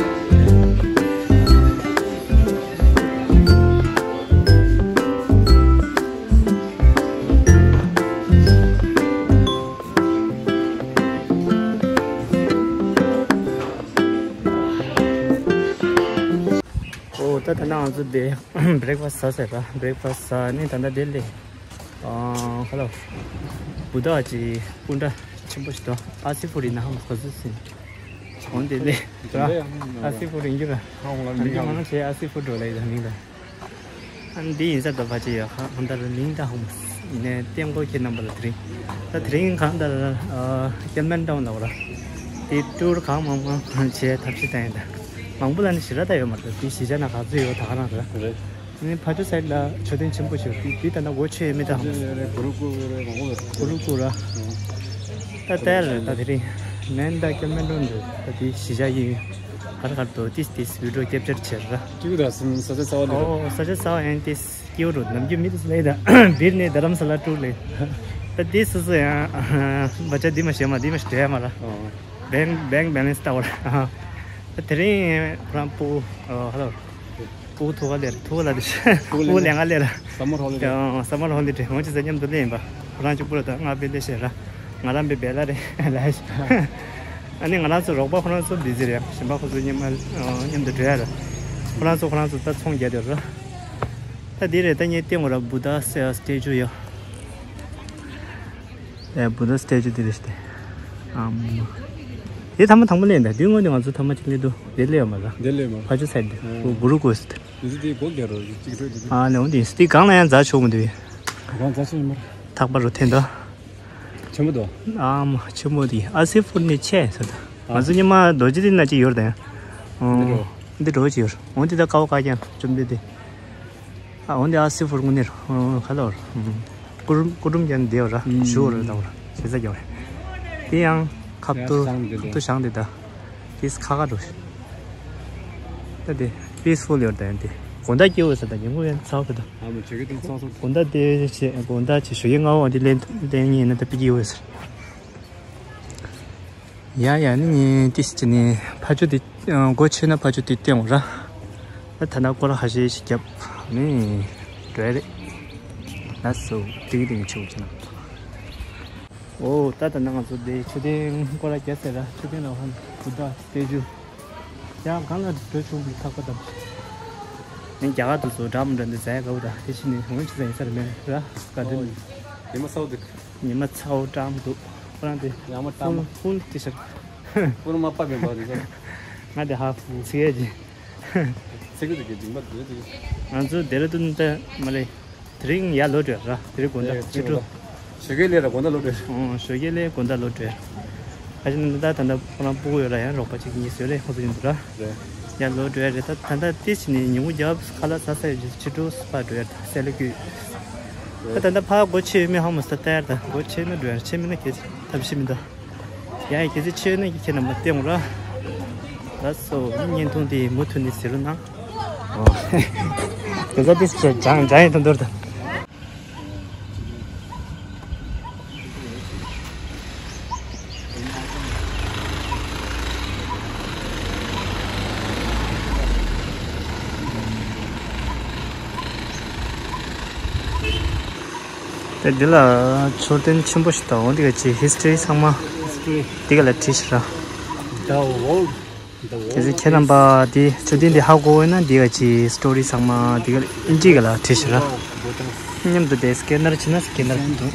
ཨོ་ད་ད་ནང་ང་ཚོ་དེ་བྷི་རེག་ཕ་སི་ཟ་ཟེར་ད། བྷི་རེག་ཕ་སི་ཟ་ནས་ད་ད་དེ་ལས། ཨ་ཧ་ལོ། བུ་དག་ཅིག་སྐུ་འདྲ་ཆེན་པོ་ཞིག་འདུག་ཨ་སི་ཕུ་རི་ན་ཧམ་གོ་ཟི་སིན། འོན་ཏེ་ལས། ཨ་སི་ཕུ་རི་འགྱུར་ར། ཨ་འོང་ལ་མི་མང་ཆེ་ཨ་སི་ཕུ་འགྲོ་ལ་ཡི་ད་མིང་ད། ཨ་འདི་ཡིན་ས་ད་ཕ་ཆེ་ཡ་ཧ་ཧམ་ད་ར་མིང་ད་ཧམ་ཡིན་ནས་ཏེང་གོ་ཁྱེད་རྣམ་པ་ལ་དེ་རིང་། ད་དེ་རིང་གང་ལྟར་ཨ་ཀེལ་མན་ཌའུན་ལ་འོ་ར། དེ་ཊུར་གང་མང་མང་བྱས་ཐབས་ཤེས་བཏང་ཡིན་ད། མང་པོ་ལ་ནི་ཞེ་དྲག་ད་ཡོད་མ་རེད། དེ་གཞིས་ཆགས་ན་ག་ཚོད་ཡོད་ད་ག་རང་རེད། རེད། ནི་ཕ་ཇོ་སའིཌ་ལ་མཆོད་རྟེན་ཆེན་པོ་ཞིག་ཡོད། དེ་དེ་ད་ལྟ་སྒོ་ཕྱེ་ཡོད་མེད་ད་ཧ་མ་སོང་། རེད་རེད། གུ་རུ་ཀུ་རེད། མང་པོ་ཡོད། གུ་རུ་ཀུ་ར། ད་ལྟ་རེད་ད་དེ་རིང་ནན་ད་ཀེ་མན་རོན་རེད། ད་དེ་གཞིས་ཆགས་ཡིན། ག་རེ་ག་རེ་འདུག་ཏིས་ཏིས་བི་ཌིའོ་ཀེབ་ཅར་བྱེད་ར། ཀྱུ་ད་སུན་ས་ཆ་ཚ་བ་ལེ་ར། ཨོ་ས་ཆ་ཚ་བ་ཡང་ཏིས། སྐྱེའུ་རུ་ནམ་རྒྱུན་མི་དེ་ཚོ་ལས་ད་བིར་ནས་རྡ་རམ་ས་ལ་ཀྲུག་ལས། ད་དེ་སོ་སོ་ཡང་བ་ཅག་འདི་མ་ཤེས་མ་འདི་མ་ཤེས་དྲན་མ་ར། བེང་བེང་བེ་ལེན་སི་ལྟ་བར། ད་དེ་རིང་ཁོ་རང་སྤུ་གུ་ཧ་ལ་སྤུ་གུ་ཐུག་ག་ལེར་ཐུག་ག་ལ་དེ་སྤུ་གུ་ལེན་ག་ལེར། སམ་མར་ཧོ་ལི་ཌེ། སམ་མར་ཧོ་ལི་ཌེ་ངོ་ཅི་ས་མཉམ་དུ་ལེན་པ། ཁོ་རང་གཅིག་པུ་ར་ད་ང་བེ་ལེ་ཤེས་ར། ང་རང་བེ་བེ་ལ་རེ་ལ་ཤེས། ཨ་ནི་ང་རང་ཚོ་རོགས་པ་ཁོ་རང་ཚོ་བི་ཛི་རེད། གཞན་པ་ཁོ་ཚོ་མཉམ་མཉམ་དུ་འགྲོ་ཡ་ར། ཁོ་རང་ཚོ་ཁོ་རང་ཚོ་ད་ཚོང་རྒྱག་དེ་ར། ད་འདི་རེད། ད་ངས་བསྟན་འོ་ར་བུ་དྷ་སི་ཊེ་ཅུ་ཡོད། ཨེ་བུ་དྷ་སི་ཊེ་ཅུ་འདི་རེད་ཤི་ཏེ། ཨམ། དེ་ཐ་མ་དང་པོ་ལེན་ད་དུས་སྔོན་དུ་ང་ཚོ་ཐ་མ་གཅིག་ལེན་དུ་དེ་ལེན་ཡོད་མ་ར། དེ་ལེན་མ་ར། ཕ་ཇོ་སའིཌ་དེ་གུ་རུ་ཀུ་སི་ཏེ། འདི་དེ་སྒོ་རྒྱག་རོགས་གཅིག་འཕྲོད་དེ། ཨ་ནི་འོ་དེ་སི་ཏེ་གང་ལ་ཡང་རྫ་ཆོག་མི་འདུག་ཡ། གང་རྫ་ཆོག་ཡིན་མ་ར། ཐག་པ་རུ་འཐེན་ད། ཆེན་པོ་དོ། ཨམ་ཆེན་པོ་དེ་ཨ་སི་ཕུར་ནི་ཆེ་ཟེར་ད། ང་ཚོ་ཉི་མ་རྡོ་རྗེ་གདན་ན་ཅིག་ཡོད་རེད་ད། འདི་འགྲོ་ཅིག་ཡོད་རེད། འོ་འདི་ད་ཀའོ་ཀ་ཀྱང་བཅོམ་ལྡན་འདས། ཨ་འོ་འདི་ཨ་སི་ཕུར་དངོས་གནས་རེད། ཁ་ལོ་རེད། སྐུ་རུམ་སྐུ་རུམ་ཀྱང་བསྡད་ཡོད་ར། ཞུ་བ་རེད་ད་བ་ར་ཞེ་ས་ཀྱང་རེད། དེ་ཡང་ཁབ་ཏུ་ཁབ་ཏུ་བཞེངས་དེ་ད། དེས་ཁ་ཁ་འགྲོ། ད་དེ་པིས་ཕུལ་ཡོད་ད་ཡང་དེ། དགོང་དག་སྐྱེ་བོ་ས་ད་ཉིན་གུང་ཡང་ཚ་བ་ད། ཨ་མ་ཆོས་ཀྱི་དེ་ཚོགས་སོང་། དགོང་དག་དེ་བྱེད་དགོང་དག་བྱེད་ཞོགས་ཀས་ང་འོ་དེ་ལེན་ལེན་ངེས་ན་ད་པི་ཀི་ཡོད་ཟེར། ཡ་ཡ་ནི་ངས་ཏིས་ཅི་ནི་ཕ་ཇོ་དེ་སྒོ་ཕྱེ་ན་ཕ་ཇོ་དེ་བསྟན་འོ་ར། ད་ད་ན་སྐོར་ཧ་ཤེ་ཞིག་རྒྱབ་ནི་འགྲོ་ཡ་རེད། ལགས་སོ་ཏིག་ཏིག་ཆུ་ཆུ་ན། ཨོ་ད་ད་ན་ང་ཚོ་དེ་མཆོད་རྟེན་སྐོར་ར་རྒྱབ་ཟེར་ར། མཆོད་རྟེན་ལ་ཧོན་བུ་ད་སྟེ་ཇུ། ཡང་གང་ལ་འགྲོ་ཆུང་གི་ཐག་པ་དམ། ནི་རྒྱ་གར་དུ་ཚོ་འདྲ་མི་འདྲ་འདི་ཟ་ཡ་དགའ་བོ་ད་དེ་ཕྱི་ནས་ཧོན་ཆི་ཟ་ཡིན་ས་རེད་མེད་ར་ག་དུ་ནི། ཉི་མ་ཚ་བོ་འདུག་ཉི་མ་ཚ་བོ་སྐྲག་མི་འདུག་ཁོ་རང་དེ་ཡང་མ་སྐྲག་མ། ཕུལ་ཕུལ་ཏི་ཤར། ཕུལ་མ་པ་མེད་པ་རེད་ས། ང་དེ་ཧ་ཕུལ་ཚིག་ཡ་ཅི། ཚིག་གི་དེ་གི་འཇིགས་པ་དེ་དེ། ང་ཚོ་དེ་ར་དུ་ནི་ད་མ་རེད། དེ་རིང་ཡར་ལོག་འགྲོ་ར། དེ་རིང་དགོང་དག་ཕྱི་དྲོ། ཞོགས་ཀས་སླེབས་ར་དགོང་དག་ལོག་འགྲོ། ཨོ་ཞོགས་ཀས་སླེབས་དགོང་དག་ལོག་འགྲོ། ཁ་ཅིག་ནི་ད་ད་ལྟ་ཁོ་རང་སྤུ་གུ་ཡོད་ར་ཡང་རོགས་པ་གཅིག་གཉིས་ཡོད་རེད་ཁོ་ཚོ་ཡིན་འདུག་ར། རེད། ཡར་ལོག་འགྲོ་ཡ་རེད། ད་ད་ལྟ་ཏི་ཞིག་ནི་ཉིན་གུང་རྒྱབ་ཁ་ལག་ཟ་ས་ཡོད་ཅིག་ཕྱི་དྲོ་ཕར་འགྲོ་ཡ་རེད་ད་སེ་ལ་ཀུ། ད་ད་ལྟ་ཕར་སྒོ་ཕྱེ་ཡོད་མེད་ཧ་མ་སོང་ད་ལྟ་ཡར་ད་སྒོ་ཕྱེ་ན་འགྲོ་ཡ་རེད་ཕྱེ་མེད་ན་གལ་ཆེ་ཐབས་ཤེས་མི་འདུག་ཡང་གལ་སྲིད་ཆེ་ན་ཁྱེད་རྣམ་པ་བསྟན་རོགས། ལགས་སོ། བརྙན་ཐུང་འདི་མུ་མཐུད་ནས་གཟིགས་རོགས་གནང་། ཨོ། དེ་ཚོ་ཏིས་ཆེ་ཇང་ཇང་ཡིན་ཐུང་ཐུར་དང་། དེ་འདི་ལ་མཆོད་རྟེན་ཆེན་པོ་ཞིག་དང་འོ་འདི་ག་ཅི་ཧིས་ཊོ་རི་ཚང་མ་History. འདི་ག་ལ་བྲིས་ཤག་ར། The world. The world. གལ་སྲིད་ཁྱེད་རྣམ་པ་འདི་མཆོད་རྟེན་འདི་ཧ་གོ་འོས་ན་འདི་ག་ཅི་སི་ཊོ་རི་ཚང་མ་འདི་ག་ལ་ཨིན་ཇི་ག་ལ་བྲིས་ཤག་ར། མཉམ་དུ་དེ་སི་ཀེ་ནར་བྱས་ན་སི་ཀེ་ནར་འདུག་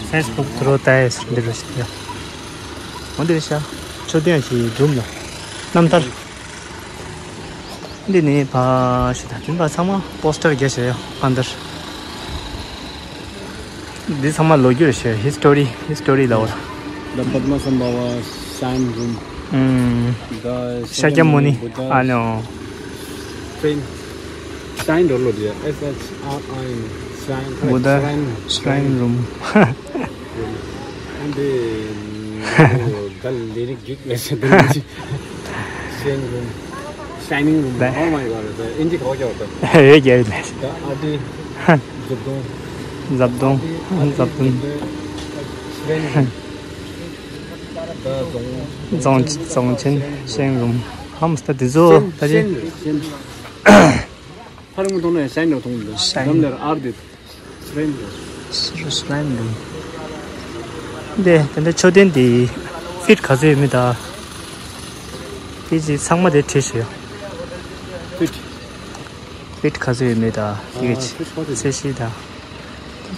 ཧྥེ་སི་བུག་ཐུ་རུ་ལྟ་ཡས་འདི་རུ་ཞིག་ཡ། འོ་འདི་རེད་ཤག་མཆོད་རྟེན་ཞིག་འབྲུམ་ལ་རྣམ་ཐར། འདི་ནི་ཕ་ཤི་ད་དུན་པ་ཚང་མ་པོ་སི་ཊར་རྒྱ་ཆེ་ཡོད་ཕ་འདིར། འདི་ཚང་མ་ལོ་རྒྱུས་རེད་ཤག་ཧི་སི་ཊོ་རི་ཧི་སི་ཊོ་རི་ལ་འོ། The Padmasambhava shrine room. ཨུམ། The ཤཱཀྱ་མུ་ནི། Shakyamuni Buddha ཨ་ནོ། Shrine. Shrine རོ་ལོ་རེད། S H R I N. Shrine. Buddha shrine. Shrine room. And the the lyric gig message. Shrine room. Shining room. Oh my God. The Hindi how क्या होता है? ཡོད་རྒྱ་ཡོད་ལས། The adi. Zabdong. Zabdong. Zabdong. Shrine room. རྫོང་རྫོང་ཆེན་ཤེང་རུམ་ཧམ་སྟ་དེ་ཚོ་ད་ཅི། ཕར་མི་མཐོང་ན་ཤེང་རུམ་མཐོང་མི་འདུག་ཤེང་། འཛམ་ལ་ཨར་དེ་ཤེང་རུམ། ཤེང་རུམ། འདི་དེ་འདྲ་མཆོད་རྟེན་འདི་ཕིཊ་ག་ཚོད་ཡོད་མེད་ད། དེ་ཅི་ཚང་མ་དེ་བྲིས་ཤག་ཕིཊ། ཕིཊ་ག་ཚོད་ཡོད་མེད་ད་དེ་ག་ཅི་ཚད་གཞི་ད།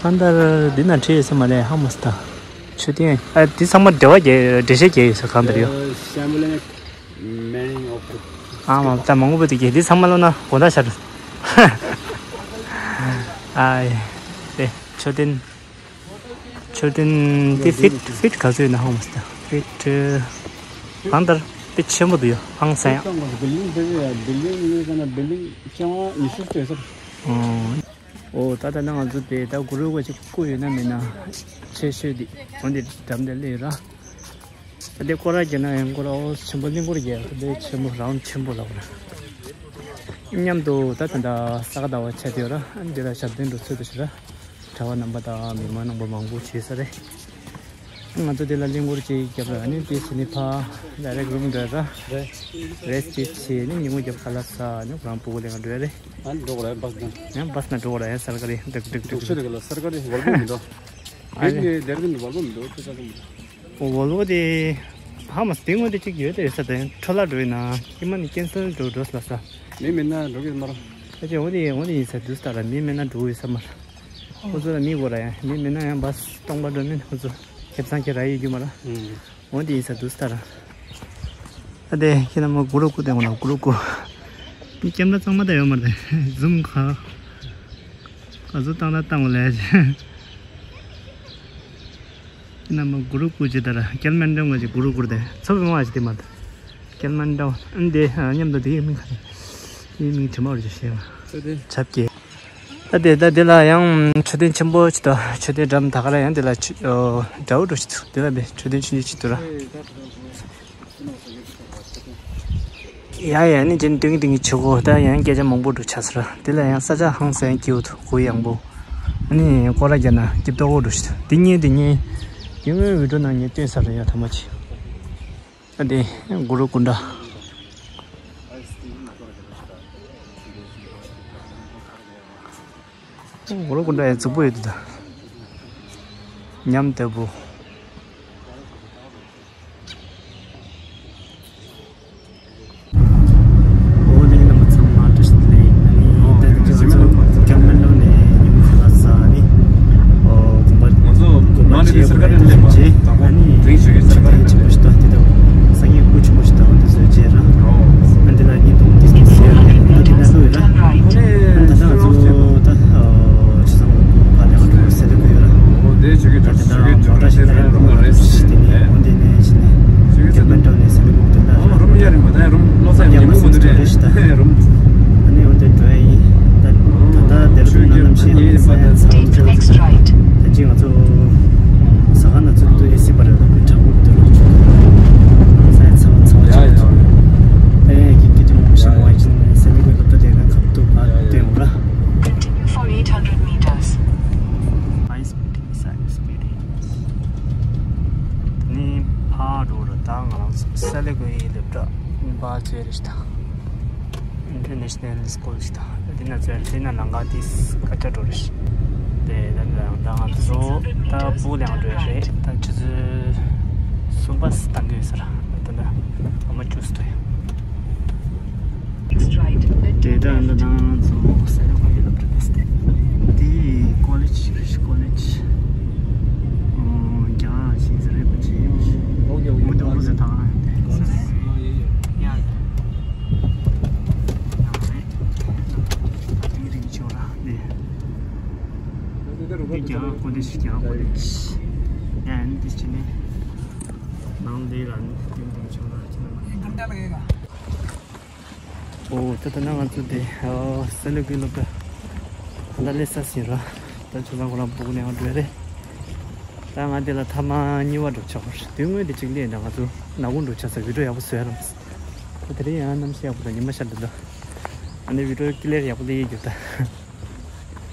གང་ལྟར་འདི་ན་བྲིས་ཡོད་ས་མ་རེད་ཧ་མ་སྟ། མཆོད་རྟེན་ཨ་འདི་ཚང་མ་འགྲེལ་བ་རྒྱག་འགྲེལ་བཤད་རྒྱག་ཡོད་ས་གང་ལྟར་ཡོད། Shambolic meaning of the ཨ་མ་ད་མང་པོ་འདུག་གི་འདི་ཚང་མ་ལོ་ན་དགོང་དག་ཤར། ཨའི། དེ་མཆོད་རྟེན། མཆོད་རྟེན་འདི་ཕིཊ་ཕིཊ་ག་ཚོད་ཡོད་ན་ཧ་མ་སྟ། ཨེ་ཁྲི། གང་ལྟར་དཔེ་ཆེན་པོ་འདུག་ཡ། ཧང་སང་ཡ། བིལ་ལིང་དེ་གི་ཡ་བིལ་ལིང་ཡོད་ཀྱང་ན་བིལ་ལིང་བཅོ་ལྔ་ཉི་ཤུ་ཙམ་ཡོད་ས་རེད། ཨོ། ཨོ་ད་ལྟ་ན་ང་ཚོ་དེ་ད་གུ་རུ་གོ་ཅིག་སྐུ་ཡོད་ན་མེད་ན་ཆེ་ཤོས་དེ་འོན་ཏེ་འགྲམ་དེ་སླེབས་ར། ད་དེ་སྐོར་ར་རྒྱག་ན་ཡང་སྐོར་ར་ཨོ་ཆེན་པོ་གླིང་སྐོར་རྒྱག་ད་དེ་ཆེན་པོ་རའུན་ཆེན་པོ་ལབ་ར། མཉམ་དུ་ད་ད་ད་ས་ག་ཟླ་བ་ཆད་ཡོད་ར། ཨ་ནི་དེ་ལ་ཞབས་བརྟན་འགྲོ་ཚོད་དུ་ཞུ་ར། གྲྭ་བ་རྣམ་པ་དང་མི་མང་རྣམ་པ་མང་པོ་བྱེད་ས་རེད། ང་ཚོ་དེ་ལ་གླིང་སྐོར་ཅིག་བརྒྱབ་ར། ཨ་ནི་དེ་སི་ནི་ཕ་ཌའི་རེག་རུམ་འགྲོ་ར། རེ། རེས་ཅིག་བྱས་ནི་ཉིན་མོ་བརྒྱབ་ཁ་ལག་ཟ་ནི་ཁོ་རང་སྤུ་གུ་ལེན་འགྲོ་རེད། ཨ་ནི་འགྲོ་གི་རེད་བྷ་སི་ནང་། ཡང་བྷ་སི་ནང་འགྲོ་གི་རེད། ཡང་གསལ་ཁ་རེད། འགྲིག་འགྲིག་འགྲིག་འགྲིག་གཤེར་གི་ལ་གསལ་ཁ་རེད། ཝོལ་བོ་མི་འགྲོ། ཨ་རེད། ཡིན་ནི་ལྡེར་ལྡན་ཝོལ་བོ་མི་འགྲོ་ཁུ་ས་ཀུ་མི་འགྲོ། ཝོལ་བོ་དེ་ཧ་མ་སྟེང་ངོ་དེ་གཅིག་ཡོད་དེ་ཡོད་ས་དེ་འཕྲོ་བརླག་འགྲོ་ཡིན་ན་ཀྱི་མ་ནི་ཀེན་སལ་འགྲོ་འགྲོ་ལ་ས། མི་མེད་ན་འགྲོ་གི་མ་རེད། ཨ་ཅེ་འོ་དེ་འོ་དེ་ཡིན་ས་དུས་ལྟར་མི་མེད་ན་འགྲོ་ཡོད་ས་མ་རེད། ཁོ་ཚོ་ལ་མི་དགོས་ར་ཡང་མི་མེད་ན་ཡང་བྷ་སི་སྟོང་པ་འགྲོ་མིན་ཁོ་ཚོ་ཁེ་བཟང་ཁྱེར་ར་ཡོད་རྒྱུ་མ་ར། ཨུམ། འོ་དེ་ཡིན་ས་དུས་ལྟར། ཨ་དེ་ཁྱེད་རྣམ་པ་གུ་རུ་ཀུ་དེ་འོ་ན་གུ་རུ་ཀུ། ཀེམ་ར་གཙང་མ་ད་ཡོད་མ་རེད། ཟུམ་ཁ། ག་ཚོད་བཏང་ན་བཏང་བ་ལས། ཁྱེད་རྣམ་པ་གུ་རུ་ཀུ་ཅི་ད་ར་ཀལ་མན་ཌོ་ང་ཅི་གུ་རུ་ཀུར་དེ་ཚོ་བི་མ་ཅི་དེ་མ་ད། ཀལ་མན་ཌོ་ཨན་དེ་མཉམ་དུ་དེ་མིང་ག་རེ། དེ་མིང་དྲི་མ་བར་ཅི་ཤེས་པ། ཆབ་ཀྱི། ད་དེ་ད་དེ་ལ་ཡང་མཆོད་རྟེན་ཆེན་པོ་ཅིག་དང་མཆོད་རྟེན་འགྲམ་ད་ག་ར་ཡང་དེ་ལ་ཆུ་ཨོ་དགྲ་བོ་འགྲོ་ཅིག་འདུག་དེ་ལ་བས་མཆོད་རྟེན་ཆུང་ཆུང་ཅིག་འདུག་ར། ཡ་ཡ་ནི་ཅན་ཏིང་ཏིང་ཆུ་གོ་ད་ཡང་སྐད་ཆ་མང་པོ་འགྲོ་ཆ་སྲ་དེ་ལ་ཡང་ས་ཆ་ཧང་སང་སྐྱིད་འདུག་གུ་ཡངས་པོ། ཨ་ནི་སྐོར་ར་རྒྱག་ན་སྐྱིད་ཏོག་གོ་འགྲོ་ཤི་འདི་ཉིན་འདི་ཉིན་དེ་སྔོན་བི་ཌིའོ་ནང་ངས་སྟོན་ས་རེད་ཡ་ཐ་མ་ཅི། ཨ་དེ་གུ་རུ་ཀུན་ཌ། འོ་རོ་ཀུན་ཏྲ་ཡང་རྫིག་པོ་ཡོད་དེ་ད། ཉམས་དོད་པོ། འོ་དེ་ནི་མི་ཚང་མ་བཀྲ་ཤིས་བདེ་ལེགས། ཨ་ནི་ད་དེ་ཚོ་ཀལ་མན་ཌོ་ནས་ཉིན་མོ་ཁ་ལག་ཟ་ནི། ཨོ་དགོན་པ་དགོན་པ་མཇལ་དགོས་རེད་ད་བྱས། ཨ་ནི་ཆུ་ཚོད་ཆེན་པོ་ཞིག་དང་དེ་དག་སང་ཉིན་སྐུ་ཆེན་པོ་ཞིག་དང་དེ་ཚོ་མཇལ་ར། ཨ་འདི་ལ་ཉིན་དུང་འདི་ཚོ་ཟེར་ནས་འདི་ན་ལོས་ར། ཨ་ད་ང་ཚོ་ད་ཆུ་ཚང་ག་ནས་ཨ་འགྲོ་སེ་ལ་གོ་ཡོད་ར། ཨོ་དེ་ཆུ་གི་ད་དེ་ད་མོ་ཊ་ཞིག་ད་ར་འགྲོ་ར་ཞིག་དེ་ནས་འོ་འདི་ནས་ཞིག་ནས་རྒྱ་མན་འགྲོ་ནས་སེ་ལ་གོ་དེ་ད་ར། རུམ་ཡ་རི་མ་ད་རུམ་ལོ་ས་ཡ་མུ་མུ་དེ་རེད་རུམ། ཨ་ནི་འོ་དེ་འགྲོ་ཡ་ཡིན། ད་ད་ད་དེ་རུ་ན་ནམ་ཞིག་ཡང་ས་ཡ་ཚང་ཚོ་ད་ཅི་ང་ཚོ་ས་ག་ན་ཚུར་དུ་ཨེ་སི་པར་ཡོད་པའི་དྲག་པོ་དུ་རུ་ཆུ་ས་ཡ་ཚང་ཚང་ཆུ་ཡ་ཡ། ད་ཡ་གི་གི་དུ་མོ་ཞིག་མ་ཡ་ཅིན་སེ་ལ་གོ་ད་དེ་ན་ཁབ་ཏུ་ཕ་དེ་འོ་ར། Continue for eight hundred meters. High speed missile speed. དེ་ནི་ཕར་འགྲོ་ར་ད་ང་རང་ཚོ་སེ་ལ་གོའི་སློབ་གྲྭ་ནི་པ་ཙེ་རེ་ཞིག་དང་། International School ཞིག་དང་། དེ་ན་ཙེ་རེ་དེ་ན་ལང་ཀ་དིས་ཀ་ཅ་འགྲོ་རེ་ཞིག་དེ་ད་ད་ང་ཚོ་ད་བུ་ལང་འགྲོ་རེད། ད་ཆུ་ཚོད་གསུམ་པ་སི་བཏང་གི་ཡོད་ས་ར། ད་ད་ཨ་མ་ཅུས་ཏོ་ཡ། དེ་ལྟར་འདི་དང་ཚོ་སེ་ར་ཁོ་ཡི་སློབ་གྲྭ་དེ་སྟེ། དེ་ཀོ་ལེཇ་ཞིག་རེད། ཀོ་ལེཇ། ཨོ་རྒྱ་ཞིག་ཟེར་རེད་པ་ཅི། མུ་དེ་འོ་ཟེར་དང་ཡ། ཡ་རེད། དེ་རིང་ཆོ་ར་དེ། དེ་རྒྱ་ཀོ་ལེཇ། རྒྱ་ཀོ་ལེཇ། ཡ་ཨན་དེ་ཅི་ནས། ནང་ལས་ལ་ནི་དེ་རིང་ཆོ་ར་ཅི་ན། ཨོ་ད་ལྟ་ན་ང་ཚོ་དེ་ཨོ་སེ་ལ་ཀུའི་སློབ་གྲྭ་ད་ལྟ་སླེབས་ས་ཟིན་ར། ད་ཆུ་ཚང་ཁོ་རང་སྤུ་གུ་ནས་ང་འགྲོ་རེད། ད་ང་དེ་ལ་ཐ་མ་གཉིས་པ་འགྲོ་ཆོག་རེད། དུས་སྔོན་དེ་གཅིག་སླེབས་ན་ང་ཚོ་ནག་ཁུང་འགྲོ་ཆ་ས་བི་ཌིའོ་ཡག་པོ་བཟོས་རམ། ད་དེ་རིང་ཡང་གནམ་གཤིས་ཡག་པོ་དང་ཉི་མ་ཤར་འདུག་ད་ཨ་ནི་བི་ཌིའོ་ཀི་ལེར་ཡག་པོ་སླེབས་ཡོད་རྒྱུ་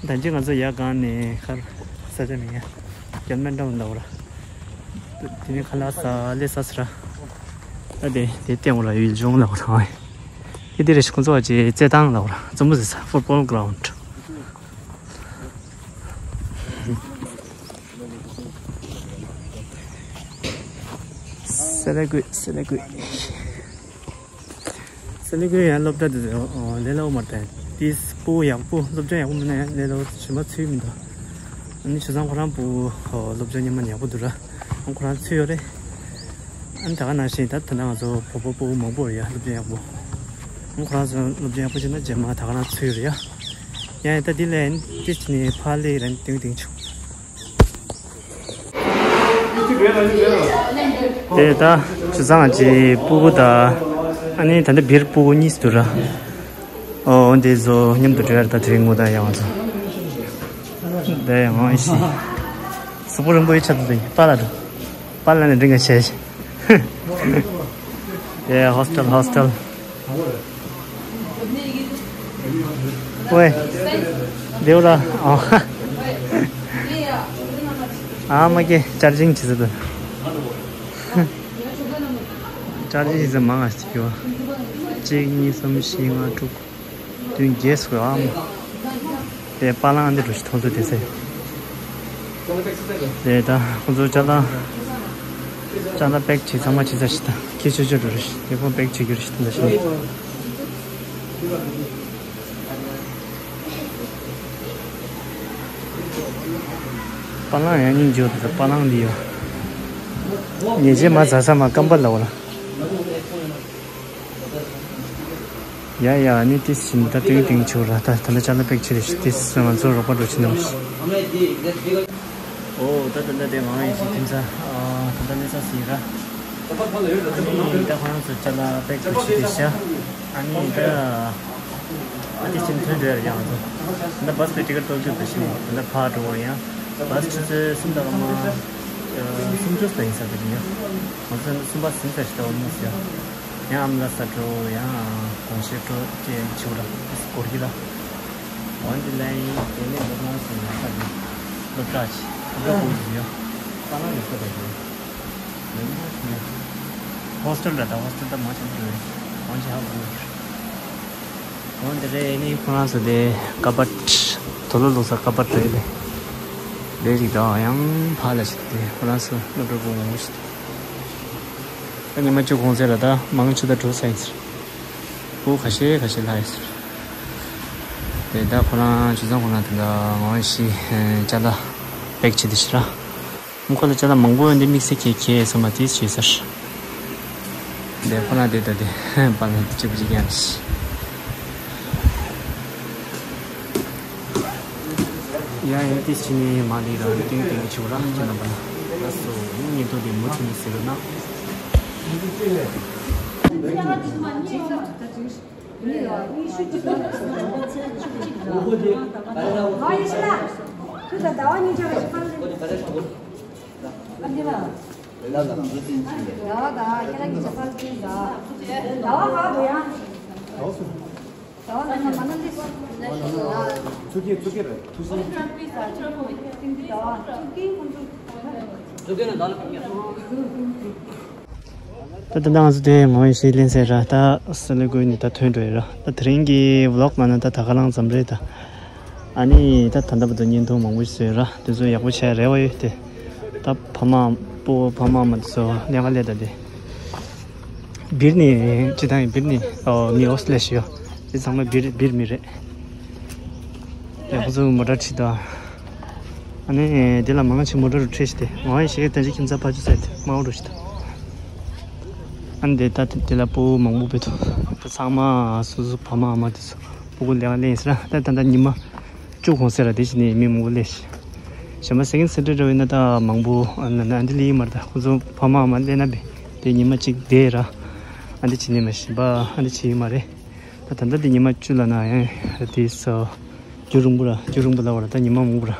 ད། ད་ཅི་ང་ཚོ་ཡར་སྒང་ནས་ཁར་ས་ཆ་མི་ཡ་རྒྱ་མན་འདྲ་བོ་འདྲ་བོ་ར། དེ་ནས་ཁ་ལག་ཟ་སླེབས་ས་ཟེར་ར། ད་དེ་དེ་སྟེང་འོག་ལ་ཡུལ་ལྗོངས་ལ་བ་རང་། དེ་དེ་རེ་ཞིག་ཁོང་ཚོ་བ་ཅེ་རྩེད་ཐང་ལ་བ་ར་རྩེད་མོ་ཟེར་ས་ཕུཊ་བོལ་གྷ་རའུན་ཌི། སེ་ལ་ཀུའི་སེ་ལ་ཀུའི། སེ་ལ་ཀུའི་ཡང་སློབ་གྲྭ་དེ་ཚོ་ལས་སླ་པོ་མ་རེད། དེ་སྤུ་ཡག་པོ་སློབ་སྦྱོང་ཡག་པོ་མིན་ན་ཡང་ལས་སླ་པོ་གཞན་པ་ཚུད་མི་འདུག་ཨ་ནི་ཆུ་ཚང་ཁོ་རང་སྤུ་སློབ་སྦྱོང་སྙིང་མ་ཡག་པོ་འདུག་ར། ཨ་ཁོ་རང་ཚུད་ཡོད་རེད། ཨ་ནི་ད་ག་ནང་བཞིན་ད་ད་ནང་ང་ཚོ་བོད་པ་སྤུ་མང་པོ་རེད་ཡ་སློབ་སྦྱོང་ཡག་པོ། ཨ་ཁོ་རང་ཚོ་སློབ་སྦྱོང་ཡག་པོ་བྱས་ན་རྗེས་མ་ད་ག་རང་ཚུད་ཡོད་རེད་ཡ། ཡང་ད་དེ་ལས་ཨ་ནི་དེ་བྱས་ནས་ཕར་སླེབས་ར་ནི་ཏིང་ཏིང་ཆུ། དེ་ད་ཆུ་བཟང་གི་སྤུ་གུ་དང་། ཨ་ནི་ད་ལྟ་བིར་སྤུ་གུ་གཉིས་འདུག་ར། ཨོ་འདི་ཚོ་མཉམ་དུ་འགྲོ་ཡ་རེད། ད་དེ་རིང་ངོ་ད་ཡང་ང་ཚོ་དེ་ཡང་ཨེ་ཤི། གཟུགས་པོ་རིང་པོ་ཡི་ཆ་དུ་དེ་པཱ་ལགས་འགྲོ། པཱ་ལགས་ནས་འདྲི་ང་བྱས་ཤིག་དེ་ཧོ་སི་ཊེལ་ཧོ་སི་ཊེལ། ཝེ། དེའུ་ར། ཨ། ཨ་མ་ཀེ་ཅར་ཇིང་བྱེད་ཟེར་དོ། ཅར་ཇིང་བྱེད་ཟེར་མང་ང་ཞིག་གི་བ། གཅིག་གཉིས་གསུམ་བཞི་ལྔ་དྲུག་བདུན་བརྒྱད་སོ་ཨ་མ། དེ་པཱ་ལགས་འདི་འགྲོ་ཞིག་མཐོང་ཚོད་དེ་ཟེར། དེ་ད་ཁོང་ཚོ་ཅ་ལག་ཅ་ལག་པེག་བྱེད་ཚང་མ་བྱེད་ཚར་ཞིག་ད་ཁྱི་ཆོ་ཆོ་འགྲོ་རེ་ཞིག་དེ་ཁོང་པེག་བྱེད་རྒྱུ་རེ་ཞིག་ད་ལྟ་ཞིག་པཱ་ལགས་ཡང་སྙིང་རྗེ་པོ་དེ་ཚོ། པཱ་ལགས་འདི་ཡོད། ཉེས་ཆད་མ་ཟ་ས་མ་སྐམ་པ་ལ་འོ་ལ། ཡ་ཡ་ནི་ཏིས་ཤིན་ད་ཏིང་ཏིང་ཆུ་ར་ད་ད་ལ་ཅ་ལག་པེག་ཆི་རེ་ཞིག་ཏིས་ང་ཚོ་རོགས་པ་འགྲོ་ཆི་ནམ་ཞིག་ཨོ་ད་ད་ད་དེ་ང་ཡིན་ཞིག་ཁྱིམ་ས་ཨ་ད་ད་ནི་ས་སི་ར། ཨ་ནི་ད་ཁོ་རང་ཚོ་ཅ་ལག་པེག་ཆི་རེ་ཞིག་ཨ་ནི་ད། ཨ་ཏི་ཅིན་ཐོན་འགྲོ་ཡར་ཡང་དུ། ད་བཱས་པའི་ཊི་ཀེ་ཊི་ཏོག་ཅུ་དུ་ཤི་མོ་ད་ཕ་འགྲོ་བ་ཡང་། བཱས་ཆུ་ཚོད་གསུམ་དང་ལྔ་མ། གསུམ་ཅུ་ཙམ་ཡིན་ས་དུ་ཡང་། ང་ཚོ་གསུམ་པ་ཟིན་ས་ཞིག་ད་འོ་མོ་ཡང་། ཡང་ཨམ་ལ་ས་འགྲོ་ཡང་དགོང་ཞེ་འགྲོ་ཅེས་ཆུ་ར་སྐོར་གྱི་ལ། འོན་ཏེ་ལན་ཡིན་དེ་ནས་འགྲོ་ན་སོང་ཡང་ས་དུ། སློབ་གྲྭ་ཆེ་སློབ་གྲྭ་གོང་དུ་ཡང་། ས་ལ་ཡོད་ས་དུ་ཡང་། ཧོ་སི་ཊེལ་ར་ད་ཧོ་སི་ཊེལ་ད་མང་ཆེན་པོ་རེད། མང་ཆེ་ཧ་གོ་ཡོད། འོན་ཏེ་རེད་ནི་ཁོ་རང་ཚོ་དེ་ཀ་པཊ་དོ་ལོ་ལོག་ས་ཀ་པཊ་རེད་དེ། ལས་རིགས་དང་ཡང་ཕ་ལ་ཞིག་དེ་ཁོ་རང་ཚོ་སློབ་གྲྭ་གོང་མོ་ཞིག་དེ། ད་ཉི་མ་བཅུ་གོང་ཚད་ལ་ད་མང་ཆུ་ད་གྲོ་ས་ཡིན་ཟེར། བུ་ཁ་ཤས་ཁ་ཤས་ལྷ་ཡིན་ཟེར། དེ་ད་ཁོ་རང་ཆུ་ཚང་ཁོ་རང་དེ་འདྲ་ངོ་ཤི་ཅ་ལག་པེག་ཆི་དེ་ཞིག་ར། ཁོ་ལ་ཅ་ལག་མང་པོ་འདི་དམིགས་བསལ་གྱི་གས་སོ་མ་དེ་བྱས་ཚར། འདི་ཁོ་ན་དེ་ད་དེ་པ་ལ་གཅིག་པུ་གཅིག་ཡང་ཡ་ཡ་དེ་ཕྱི་ནས་མ་ལི་ར་ཏིང་ཏིང་ཆུ་ར་ཅི་ན་པ་ལ་སོ་ཉིན་ཐོ་དེ་མུ་མཐུད་ནས་ཟེར་ན། ད་ད་ང་ཚོ་དེ་ངོ་ཤེས་ལེན་ཟེར་ར། ད་སི་ལི་གུ་ནི་ད་ཐོན་འགྲོ་ཡི་ར། ད་དེ་རིང་གི་ཝི་ལོག་མ་ན་ད་ད་ག་རང་ཙམ་རེད་ད། ཨ་ནི་ད་ད་ལྟ་བར་དུ་བརྙན་ཐུང་མང་པོ་ཞིག་བཟོས་ར། དེ་ཚོ་ཡག་པོ་བྱས་རེ་བ་ཡོད་དེ། ད་ཕ་མ་སྤོ་ཕ་མ་མ་དེ་ཚོ་ལས་ཀ་ལས་ད་དེ། བིར་ནི་ཅི་ད་ཡིན་བིར་ནི་ཨོ་མི་ཨོ་སི་ལེ་ཤི་ཡོད། དེ་ཚང་མ་བིར་བིར་མི་རེད། ཡག་པོ་ཚོ་མོ་ཊ་ཁྲིད་ད། ཨ་ནི་དེ་ལ་མང་ཆེ་མོ་ཊ་རུ་ཁྲིད་ཤི་དེ་ང་ཡི་ཤེས་ཀྱི་ཏན་ཅི་ཁྱིམ་ཚ་ཕ་ཆུ་ཚ་དེ་མ་འོ་རུ་ཤི་ད། ཨ་ནི་དེ་ད་དེ་ལ་སྤོ་མང་པོ་བེད་ཐུབ། ད་ཚང་མ་སོ་སོ་ཕ་མ་ཨ་མ་དེ་ཚོ་སྤོ་གུ་ལས་ཀ་ལས་ཡིན་ཟེར་ན་ད་ད་ད་ཉི་མ། བཅུ་གོང་ཟེར་ལ་དེ་བཞིན་ནས་མི་མང་པོ་སླེབས་ཤག་གཞན་པ་སེ་ཀེན་ཌ་སེ་ཊར་འདྲ་བས་ན་ད་མང་པོ་ཨ་ན་ན་ཨ་འདི་ལི་མར་ད་ཁོ་ཚོ་ཕ་མ་མ་སླེབས་ན་བས་དེ་ཉི་མ་གཅིག་བསྡད་ར། ཨ་འདི་བྱེད་ནས་མ་གཞན་པ་ཨ་འདི་བྱེད་ཡི་མ་རེད། ད་ད་ལྟ་འདི་ཉི་མ་བཅུ་ལ་ན་ཡང་དེ་ས་རྒྱུ་རིང་པོ་ར་རྒྱུ་རིང་པོ་ལ་བ་ར་ད་ཉི་མ་མང་པོ་ར་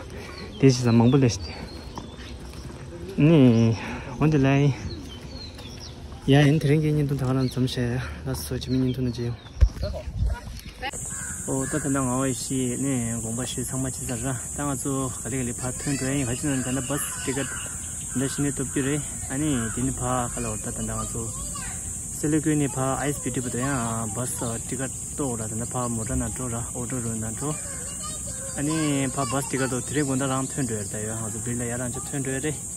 དེ་བཞིན་ས་མང་པོ་སླེབས་ཤག་དེ་ནི་འོན་ཏེ་ལ་ཡིན། ཡ་ཡིན་དེ་རིང་གི་བརྙན་ཐུང་ད་ག་རང་མཚམས་བཞག་ཡ་ལ་སོ་ཇི་མི་བརྙན་ཐུང་ནང་མཇལ་ཡོང་། ཨོ་ད་ད་ལྟ་ང་བ་ཤི་ནས་དགོངས་པ་ཞུས་ཚང་མ་ཅི་ཚར་ར། ད་ང་ཚོ་ག་ལེ་ག་ལེ་ཕར་ཐོན་འགྲོ་ཡ་ཡིན། ག་ཅི་ན་ད་ལྟ་བཱས་ཊི་ཀེ་ཊི་འདི་ཤི་ནས་སྟོབས་རྒྱུ་རེད། ཨ་ནི་དེ་ནི་ཕར་ག་ལ་བར་ད་ད་ལྟ་ང་ཚོ་སེ་ལི་ཀུའི་ནས་ཕར་ཨའི་ཨེས་བི་ཊི་བར་དུ་ཡང་བཱས་ཊི་ཀེ་ཊི་གཏོང་ར། ད་ལྟ་ཕར་མོ་ཊ་ནང་འགྲོ་ར་ཨོ་ཊོ་རུ་ནང་འགྲོ། ཨ་ནི་ཕར་བཱས་ཊི་ཀེ་ཊི་གཏོང་དེ་རིང་དགོང་དག་རང་ཐོན་འགྲོ་ཡ་རེད། ད་ཡོད་ང་ཚོ་བིར་ལ་ཡ་རང་ཅིག་ཐོན་འགྲོ་ཡ་རེད།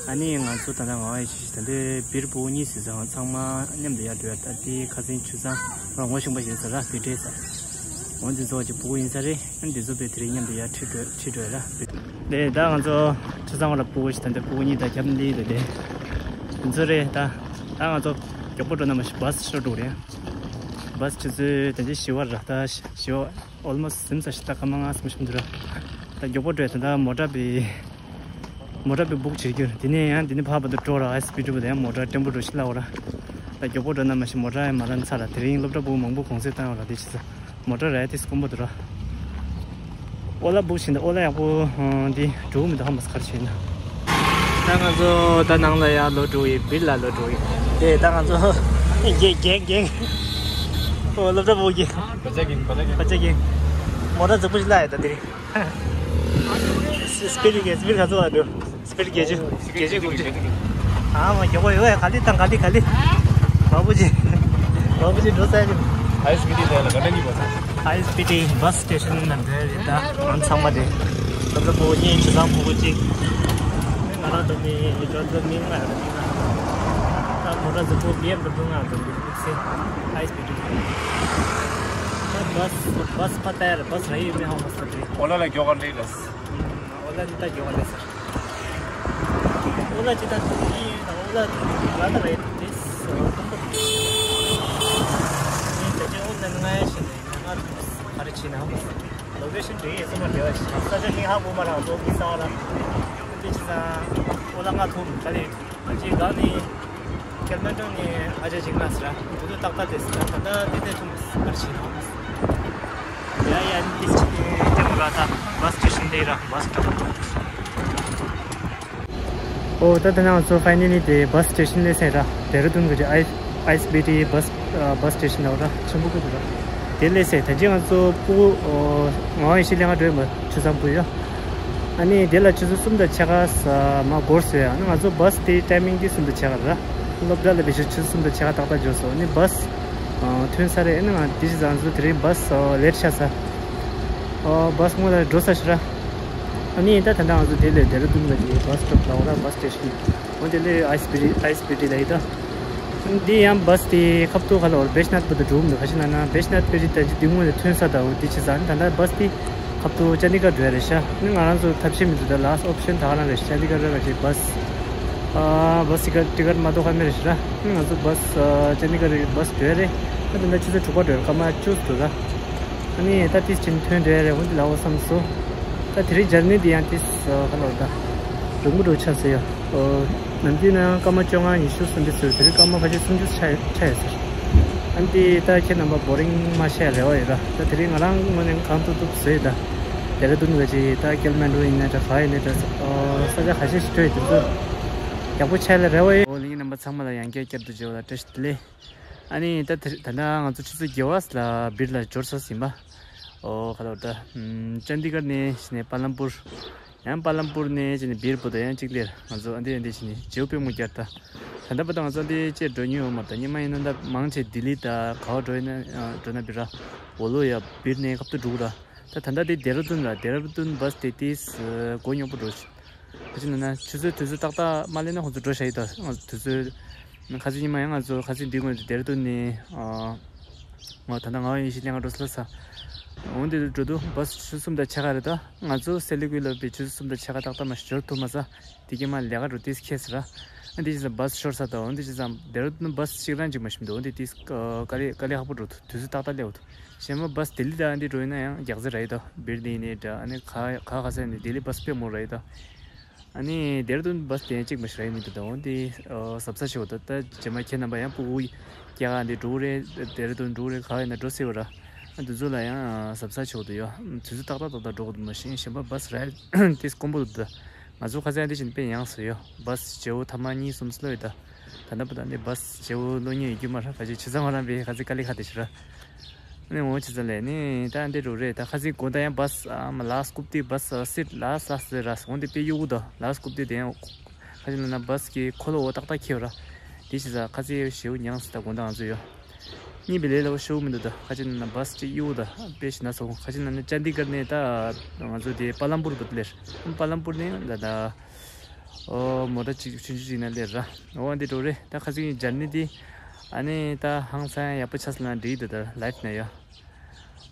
ཨ་ནི་ང་ཚོ་ད་ལྟ་ང་ཡི་ད་ལྟའི་བིར་བུ་གཉིས་སུ་ཚང་ཚང་མ་མཉམ་དུ་ཡར་འགྲོ་ཡ། ད་ལྟའི་ཁ་སང་ཆུ་ཚང་ང་ངོ་ཤེས་པ་ཞིག་ཟེར་ར་དེ་འདྲས་ཟེར། འོན་ཏེ་ཚོ་གཅིག་བུ་གུ་ཡིན་ས་རེད། ཨ་ནི་དེ་ཚོ་བས་དེ་རིང་མཉམ་དུ་ཡར་ཁྲིད་འགྲོ་ཁྲིད་འགྲོ་ཡ་ར། དེ་ད་ང་ཚོ་ཆུ་ཚང་བ་ལ་བུ་གུ་ཞིག་ད་ལྟ་བུ་གུ་གཉིས་ད་རྒྱབ་ལི་དེ་དེ་དེ་ཚོ་རེད། ད་ད་ང་ཚོ་མགྱོགས་པོ་འགྲོ་ན་མ་ཤི་བཱས་ཤོར་འགྲོ་རེད། བཱས་ཆུ་ཚོད་ད་ལྟ་བཞི་བ་ར། ད་བཞི་བ་ཨོལ་མོ་སི་ཟིན་ས་ཤི། ད་སྐར་མ་ལྔ་ཙམ་ཤི་འདུག་ར། ད་མགྱོགས་པོ་འགྲོ་ཡ། ད་ད་མོ་ཊ་བས། མོ་ཊ་པའི་སྦུག་བྱེད་རྒྱུ་དེ་ནས་ཡང་དེ་ནས་ཕར་བར་དུ་འགྲོ་ར། ཨའི་སི་པི་ཌི་བ་དེ་ཡང་མོ་ཊ་ཊེམ་པོ་འགྲོ་ཤི་ལ་འོ་ར། ད་མགྱོགས་པོ་འགྲོ་ན་མ་ཤི་མོ་ཊ་ཡང་མ་རན་ཚར་ར། དེ་རིང་སློབ་གྲྭ་སྦུག་མང་པོ་གུང་སེང་བཏང་ཡོད་ར། དེ་བྱས་ཙང་མོ་ཊ་ར་ཡ་དེ་དཀོན་པོ་འདུག་ར། ཨོ་ལ་སྦུག་བྱས་ན་ཨོ་ལ་ཡག་པོ་འདི་འགྲོ་གི་མི་འདུག་ཧ་མ་སི་ཁར་བྱས་ན། ད་ང་ཚོ་ད་ནང་ལ་ཡར་ལོག་འགྲོ་ཡི། བིར་ལ་ལོག་འགྲོ་ཡི། དེ་ད་ང་ཚོ་རྒྱན་རྒྱན་རྒྱན། ཨོ་སློབ་གྲྭ་སྦུག་གི་བ་ཅག་གིན་བ་ཅག་གིན་བ་ཅག་གིན། མོ་ཊ་རྫིག་པོ་ཞིག་ལ་ཡ་ད་དེ་རིང་། སི་པི་ཌི་གི་སི་པི་ཌི་ག་ཚོད་ལ་འགྲོ། སི་པི་ཌི་བརྒྱད་ཅུ། བརྒྱད་ཅུ་དགུ་བཅུ། ཨ་མ་མགྱོགས་པོ་ཡོད་ཡ། ག་ལེ་དང་ག་ལེ་ག་ལེ། བ་བུ་ཅི། བ་བུ་ཅི་འགྲོ་ས་ཡ། ཨའི་སི་པི་ཌི་དེ་ལ་ག་འདྲ་གཉིས་པ། ཨའི་སི་པི་ཌི་བྷ་སི་སི་ཊེ་ཤན་ནང་འགྲོ་ཡ་རེད། ད་ང་ཚང་མ་དེ་སློབ་གྲྭ་སྤོ་བོ་གཉིས་ཆུ་ཚང་སྤོ་བོ་གཅིག་ང་རང་དང་མི་འགྲོ་འགྲོ་མི་ལྔ་ཡོད་རེད། ད་མོ་ཊ་རྫིག་པོ་བི་ཨེམ་ཌབ་ལིའུ་ནང་འགྲོ་གི་འདུག་སེ། ཨའི་སི་པི་ཌི་བྷ་སི་སི་ཕར་ལྟ་ཡ་རེད། བྷ་སི་ར་ཡོད་མེད་ཧ་མ་སོ་རེད། ཨོ་ལ་ལ་མགྱོགས་ག་འདྲ་ལ། ཨོ་ལ་འདི་ད་མགྱོགས་ག་ལས་སོ། ཨོ་ལ་ཅི་ད་དུ་ཡིན་ན་ཨོ་ལ་དུ་ར་ད་རེད་དུ་དེ་སོ་ཏོང་པོ་དུ། ངས་ད་ཅི་ཨོ་ལ་ང་ཡ་ཤི་ནས་ང་ང་ག་རེ་བྱེད་ན་ཧ་མ་སོ། ལོ་ཀེ་ཤན་དེ་ཡིན་སོ་མ་རེད་བ། ས་ཆ་ཤིང་ཧ་གོ་མ་ར་ལོ་གི་ས་ར། དེ་ཅི་ས་ཨོ་ལ་ང་ཐུག་ག་ལས་ང་ཅི་ག་ནས་ཀེལ་མན་ཏོ་ནས་ཨ་ཅག་ཅིག་ལ་ཟེར་ར། དུ་དུ་ཏག་ཏག་དེ་ཟེར་ར། ད་ལྟ་དེ་དེ་ཐུག་ག་རེ་བྱེད་ན་ཧ་མ་སོ། ཡ་ཡ་འདི་ཅི་ནས་ལྟད་མོ་ལ་ད་བྷ་སི་སི་ཊེ་ཤན་དེ་ར་བྷ་སི་སི་ཊོབ། ཨོ་ད་ད་ནང་ཚོ་ཕའི་ནལ་ལི་དེ་བྷ་སི་སི་ཊེ་ཤན་སླེབས་ཟེར་ར། ཌེ་ར་ཌུན་གི་ཨའི་ཨའི་སི་བི་ཊི་བྷ་སི་བྷ་སི་སི་ཊེ་ཤན་ལ་ར་ཆེན་པོ་ཀུ་དུ་ར། དེ་སླེབས་ཟེར། ད་ཅི་ང་ཚོ་སྤུ་ཨོ་ངག་དབང་ཡེ་ཤེས་གླིང་ང་འགྲོ་ཡོད་མ་ཆུ་ཚང་སྤུ་ཡོད། ཨ་ནི་དེ་ལ་ཆུ་ཚོད་གསུམ་དང་ཕྱེད་ཀ་ས་མ་འགོར་སོང་ཡ། ཨ་ནི་ང་ཚོ་བྷ་སི་དེ་ཊའི་མིང་དེ་གསུམ་དང་ཕྱེད་ཀ་ར། སློབ་གྲྭ་ལ་བེད་སྤྱོད་ཆུ་ཚོད་གསུམ་དང་ཕྱེད་ཀ་ཏག་ཏག་འབྱོར་སོང་། ཨ་ནི་བྷ་སི་ཨ་ཐོན་ས་རེད། ཨ་ནི་ང་དེ་བཞིན་ང་ཚོ་དེ་རིང་བྷ་སི་ཨ་ལེ་ཊི་ཆགས་ས། ཨ་བྷ་སི་སྔོན་ལ་འགྲོ་ས་ཞིག་ར། ཨ་ནི་ད་ད་ལྟ་ང་ཚོ་དེ་ལས་ཌེ་ར་ཌུན་ལ་དེ་བྷ་སི་སི་ཊོབ་ལ་འོ་ར་བྷ་སི་སི་ཊེ་ཤན། འོ་དེ་ལས་ཨའི་སི་བི་ཊི་ཨའི་སི་བི་ཊི་ལ་ཡིན་ད། འདི་ཡང་བྷ་སི་དེ་ཁབ་ཏུ་ཁ་ལ་འོར་བེཤ་ནཱཐ་བར་དུ་འགྲོ་གི་འདུག་ག་ཅི་ན་ན་བེཤ་ནཱཐ་ཕེ་རི་ད་ཅི་དེ་སྔོན་ལ་ཐོན་ས་ད་འོ་དེ་བྱས་ཙང་ད་ལྟ་བྷ་སི་དེ་ཁབ་ཏུ་ཅན་ཌི་གར་འགྲོ་ཡ་རེད་ཤག་ནི་ང་རང་ཚོ་ཐབས་ཤེས་མི་འདུག་ད་ལཱ་སི་ཊི་ཨོབ་ཤན་ད་ག་རང་རེད། ཅན་ཌི་གར་ར་ག་ཅི་བྷ་སི་ཨ་བྷ་སི་ཊི་ཀེ་ཊི་ཊི་ཀེ་ཊི་མ་གཏོགས་ཁ་མེད་རེད་ཤག་ནི་ང་ཚོ་བྷ་སི་ཨ་ཅན་ཌི་གར་རེད། བྷ་སི་འགྲོ་ཡ་རེད། ད་དེ་འདྲ་ཆུ་ཚོད་དྲུག་པ་འགྲོ་ཡ་རེད། སྐར་མ་བཅུ་འགྲོ་ད། ཨ་ནི་ད་ཏིས་ཅིན་ཐོན་འདྲ་རེད། འོན་ཏེ་ལའོ་བསམ་སོ། ད་དེ་རིང་ཇར་ནི་འདི་ཡང་ཏིས་ཁ་ལོ་ད་རིང་པོ་འགྲོ་ཆགས་ཟེར་ཡ། ཨོ་ནམ་རྒྱུན་ན་སྐར་མ་བཅོ་ལྔ་ཉི་ཤུ་སུམ་ཅུ་ཟེར། དེ་རིང་སྐར་མ་ཕལ་ཆེར་སུམ་ཅུ་ཆགས་ཆགས་ཡོད་ཟེར། ཨ་ནི་ད་ཁྱེད་རྣམ་པ་བོ་རིང་མ་ཆགས་རེ་བ་ཡོད་ར། ད་དེ་རིང་ང་རང་ངོས་ནས་གང་ཐུབ་ཐུབ་བཟོས་ད། ཌེ་ར་ཌུན་ག་ཅི་ད་ཀལ་མན་ཌུ་ཡིན་ན་ད་ག་ཡིན་ན་ད་ས་ཆ་ཁ་ཤས་ཤིག་ཐོས་དེ་ཚོ་ཡག་པོ་ཆགས་ལ་རེ་བ་ཡོད། ཨོ་ལིང་རྣམ་པ་ཚང་མ་ལ་ཡང་བསྐྱར་བསྐྱར་དུ་བརྗོད་པ་ལ་བཀྲ་ཤིས་བདེ་ལེགས། ཨ་ནི་ད་དེ་ད་ལྟ་ང་ཚོ་ཆུ་ཚོད་བརྒྱད་པ་ལ་བིར་ལ་འབྱོར་ཚར་ཟིན་པ། ཨོ་ཁ་ལོ་ད། ཨམ་ཅན་ཌི་གར་ནས་ཕྱིན་ནས་པ་ལམ་པུར། ཡང་པ་ལམ་པུར་ནས་ཕྱིན་ནས་བིར་བར་དུ་ཡང་གཅིག་སླེབས། ང་ཚོ་ཨ་འདི་ཨ་འདི་ཕྱིན་ནས་བརྗེ་པོ་དཔེ་མོ་བརྒྱབ་ད། ད་ལྟ་བར་དུ་ང་ཚོ་ཨ་འདི་བཅས་འགྲོ་མྱོང་ཡོད་མ་རེད། ད་སྔོན་མ་ཡིན་ན་ད་མང་ཆེ་ལྡི་ལི་ད་ག་བ་འགྲོ་ཡིན་ན་འགྲོ་ན་བིར་ར། འོ་ལོ་ཡ་བིར་ནས་ཁབ་ཏུ་འགྲོ་གི་ར། ད་ད་ལྟ་དེ་ཌེ་ར་ཌུན་ལ་ཌེ་ར་ཌུན་བྷ་སི་དེ་ཏིས་མགོ་རྙོག་པོ་འགྲོ། ཁ་ཅིག་ན་ན་ཆུ་ཚོད་དུས་ཚོད་ཏག་ཏག་མ་སླེབས་ན་ཁོང་ཚོ་འགྲོ་བཞག་ཡོད་ད། ང་ཚོ་དུས་ཚོད་ཁ་ཅིག་ཉི་མ་ཡང་ང་ཚོ་ཁ་ཅིག་འདི་ངོས་ཌེ་ར་ཌུན་ནས་ཨ་ང་ད་ལྟ་ངག་དབང་ཡེ་ཤེས་གླིང་ང་འགྲོ་སླ་ས། འོན་ཏེ་འགྲོ་དུས་བྷ་སི་ཆུ་ཚོད་གསུམ་དང་ཕྱེད་ཀ་རེད་ད། ང་ཚོ་སེ་ལི་ཀུའི་ལ་བའི་ཆུ་ཚོད་གསུམ་དང་ཕྱེད་ཀ་ཏག་ཏག་མ་ཞིག་འབྱོར་ཐུབ་མ་ས། དེ་གི་མ་ལས་ཀ་འགྲོ་ཏིས་ཁེལ་ས་ར། ཨ་འདི་བྱས་ཙང་བྷ་སི་ཤོར་ས་དང་། ཨ་འདི་བྱས་ཙང་ཌེ་ར་ཌུན་བྷ་སི་གཅིག་རང་གཅིག་མ་ཤིམ་འདུག་ཨ་འདི་ཏིས་དཀའ་ལས་དཀའ་ལས་ཁག་པོ་འགྲོ་འདུག་དུས་ཚོད་ཏག་ཏག་སླེབས་འདུག་གཞན་པ་བྷ་སི་ལྡི་ལི་དང་ཨ་འདི་འགྲོ་ཡིན་ན་ཡང་རྒྱག་ས་ར་ཡོད་ད། བིར་ལྡི་ནས་འདྲ་ཨ་ནི་ག་ག་ག་ས་ནས་ལྡི་ལི་བྷ་སི་དཔེ་མོ་ར་ཡོད་ད། ཨ་ནི་ཌེ་ར་ཌུན་བྷ་སི་དེ་ཡང་གཅིག་མ་ཤི་ར་ཡོད་མི་འདུག་ད་འོ་འདི་གཟབ་གཟབ་བྱེད་འོ་ད། ད་རྗེས་མ་ཁྱེད་རྣམ་པ་ཡང་སྤུ་གུ་སྐྱེ་ག་འདི་འགྲོ་གི་རེད། ཌེ་ར་ཌུན་འགྲོ་གི་རེད། ག་ཡིན་ན་འགྲོ་སྲིད་པ་ར། ཨ་འདི་ཚོ་ལ་ཡང་གཟབ་གཟབ་བྱེད་འོ་ད་ཡོད། དུས་ཚོད་ཏག་ཏག་ཏག་ཏག་འགྲོ་གི་འདུག་མ་གཞི་གཞན་པ་བྷ་སི་ར་ཡོད་ཏིས་དཀོན་པོ་འདུག་ད། ང་ཚོ་ཁ་སང་འདི་བཞིན་དཔེ་ཡངས་སུ་ཡོད། བྷ་སི་བརྗེ་བོ་ཐ་མ་གཉིས་གསུམ་སླེབས་ཡོད་ད། ད་ལྟ་བར་དུ་འདི་བྷ་སི་བརྗེ་བོ་སླེབས་མྱོང་ཡོད་རྒྱུ་མ་རེད། ཕལ་ཆེར་ཆུ་ཚོད་ང་རང་པའི་ཁ་ཚིག་དཀའ་ལས་ཁག་དེ་ཞིག་ར། ནི་འོ་ཆུ་ཚོད་ལས་ནི་ད་འདི་འགྲོ་རེད། ད་ཁ་ཚིག་དགོང་དག་ཡང་བྷ་སི་ཨ་མ་ལ་སི་ཀུབ་ཏི་བྷ་སི་སིཊ་ལ་སི་ལ་སི་ར་འོ་འདི་དཔེ་གཡུག་གུ་ད་ལ་སི་ཀུབ་ཏི་དེ་ཡང་ཁ་ཚིག་ལ་ན་བྷ་སི་གི་འཁོར་ལོ་འོ་ཏག་ཏག་ཁེལ་བ་ར། དེ་བྱས་ཙང་ཁ་ཚིག་བརྗེ་བོ་ཉངས་སུ་ད་དགོང་དག་ང་ཚོ་ཡོད། གཉིས་པའི་ལས་སླ་པོ་ཤོར་མི་འདུག་ད་ཁ་ཅིག་ན་ན་བྷ་སི་ཅིག་གཡུག་ད་དཔེ་ཞིག་ན་སོང་། ཁ་ཅིག་ན་ན་ཅན་ཌི་གར་ནས་ད་ང་ཚོ་དེ་པ་ལམ་པུར་བར་དུ་སླེབས། པ་ལམ་པུར་ནས་ད་ད་ཨོ་མོ་ཊ་ཅིག་ཆུང་ཆུང་ཅིག་ན་སླེབས་ར། འོ་འདི་འགྲོ་རེད། ད་ཁ་ཅིག་ཇར་ནི་དེ་ཨ་ནི་ད་ཧང་སང་ཡག་པོ་ཆགས་སོང་ན་འགྲིག་འདུག་ད་ལའིཕ་ན་ཡ་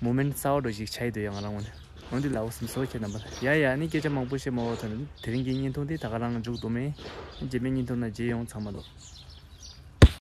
མོ་མེན་ཊི་གསར་པ་འདྲ་ཞིག་ཆགས་ཡོད་འདུག་ཡ་ང་རང་ངོས་ནས། འོ་འདི་ལའོ་སིམ་སོ་ཁྱེད་རྣམ་པ་ལ་ཡ་ཡ་ནི་སྐད་ཆ་མང་པོ་བཤད་མ་འོ་ཐོན། དེ་རིང་གི་བརྙན་ཐུང་འདི་ད་ག་རང་མཇུག་བསྡོམས་མེད། རྗེས་མའི་བརྙན་ཐུང་ན་མཇལ་ཡོང་། ཚང་མ་ལོ།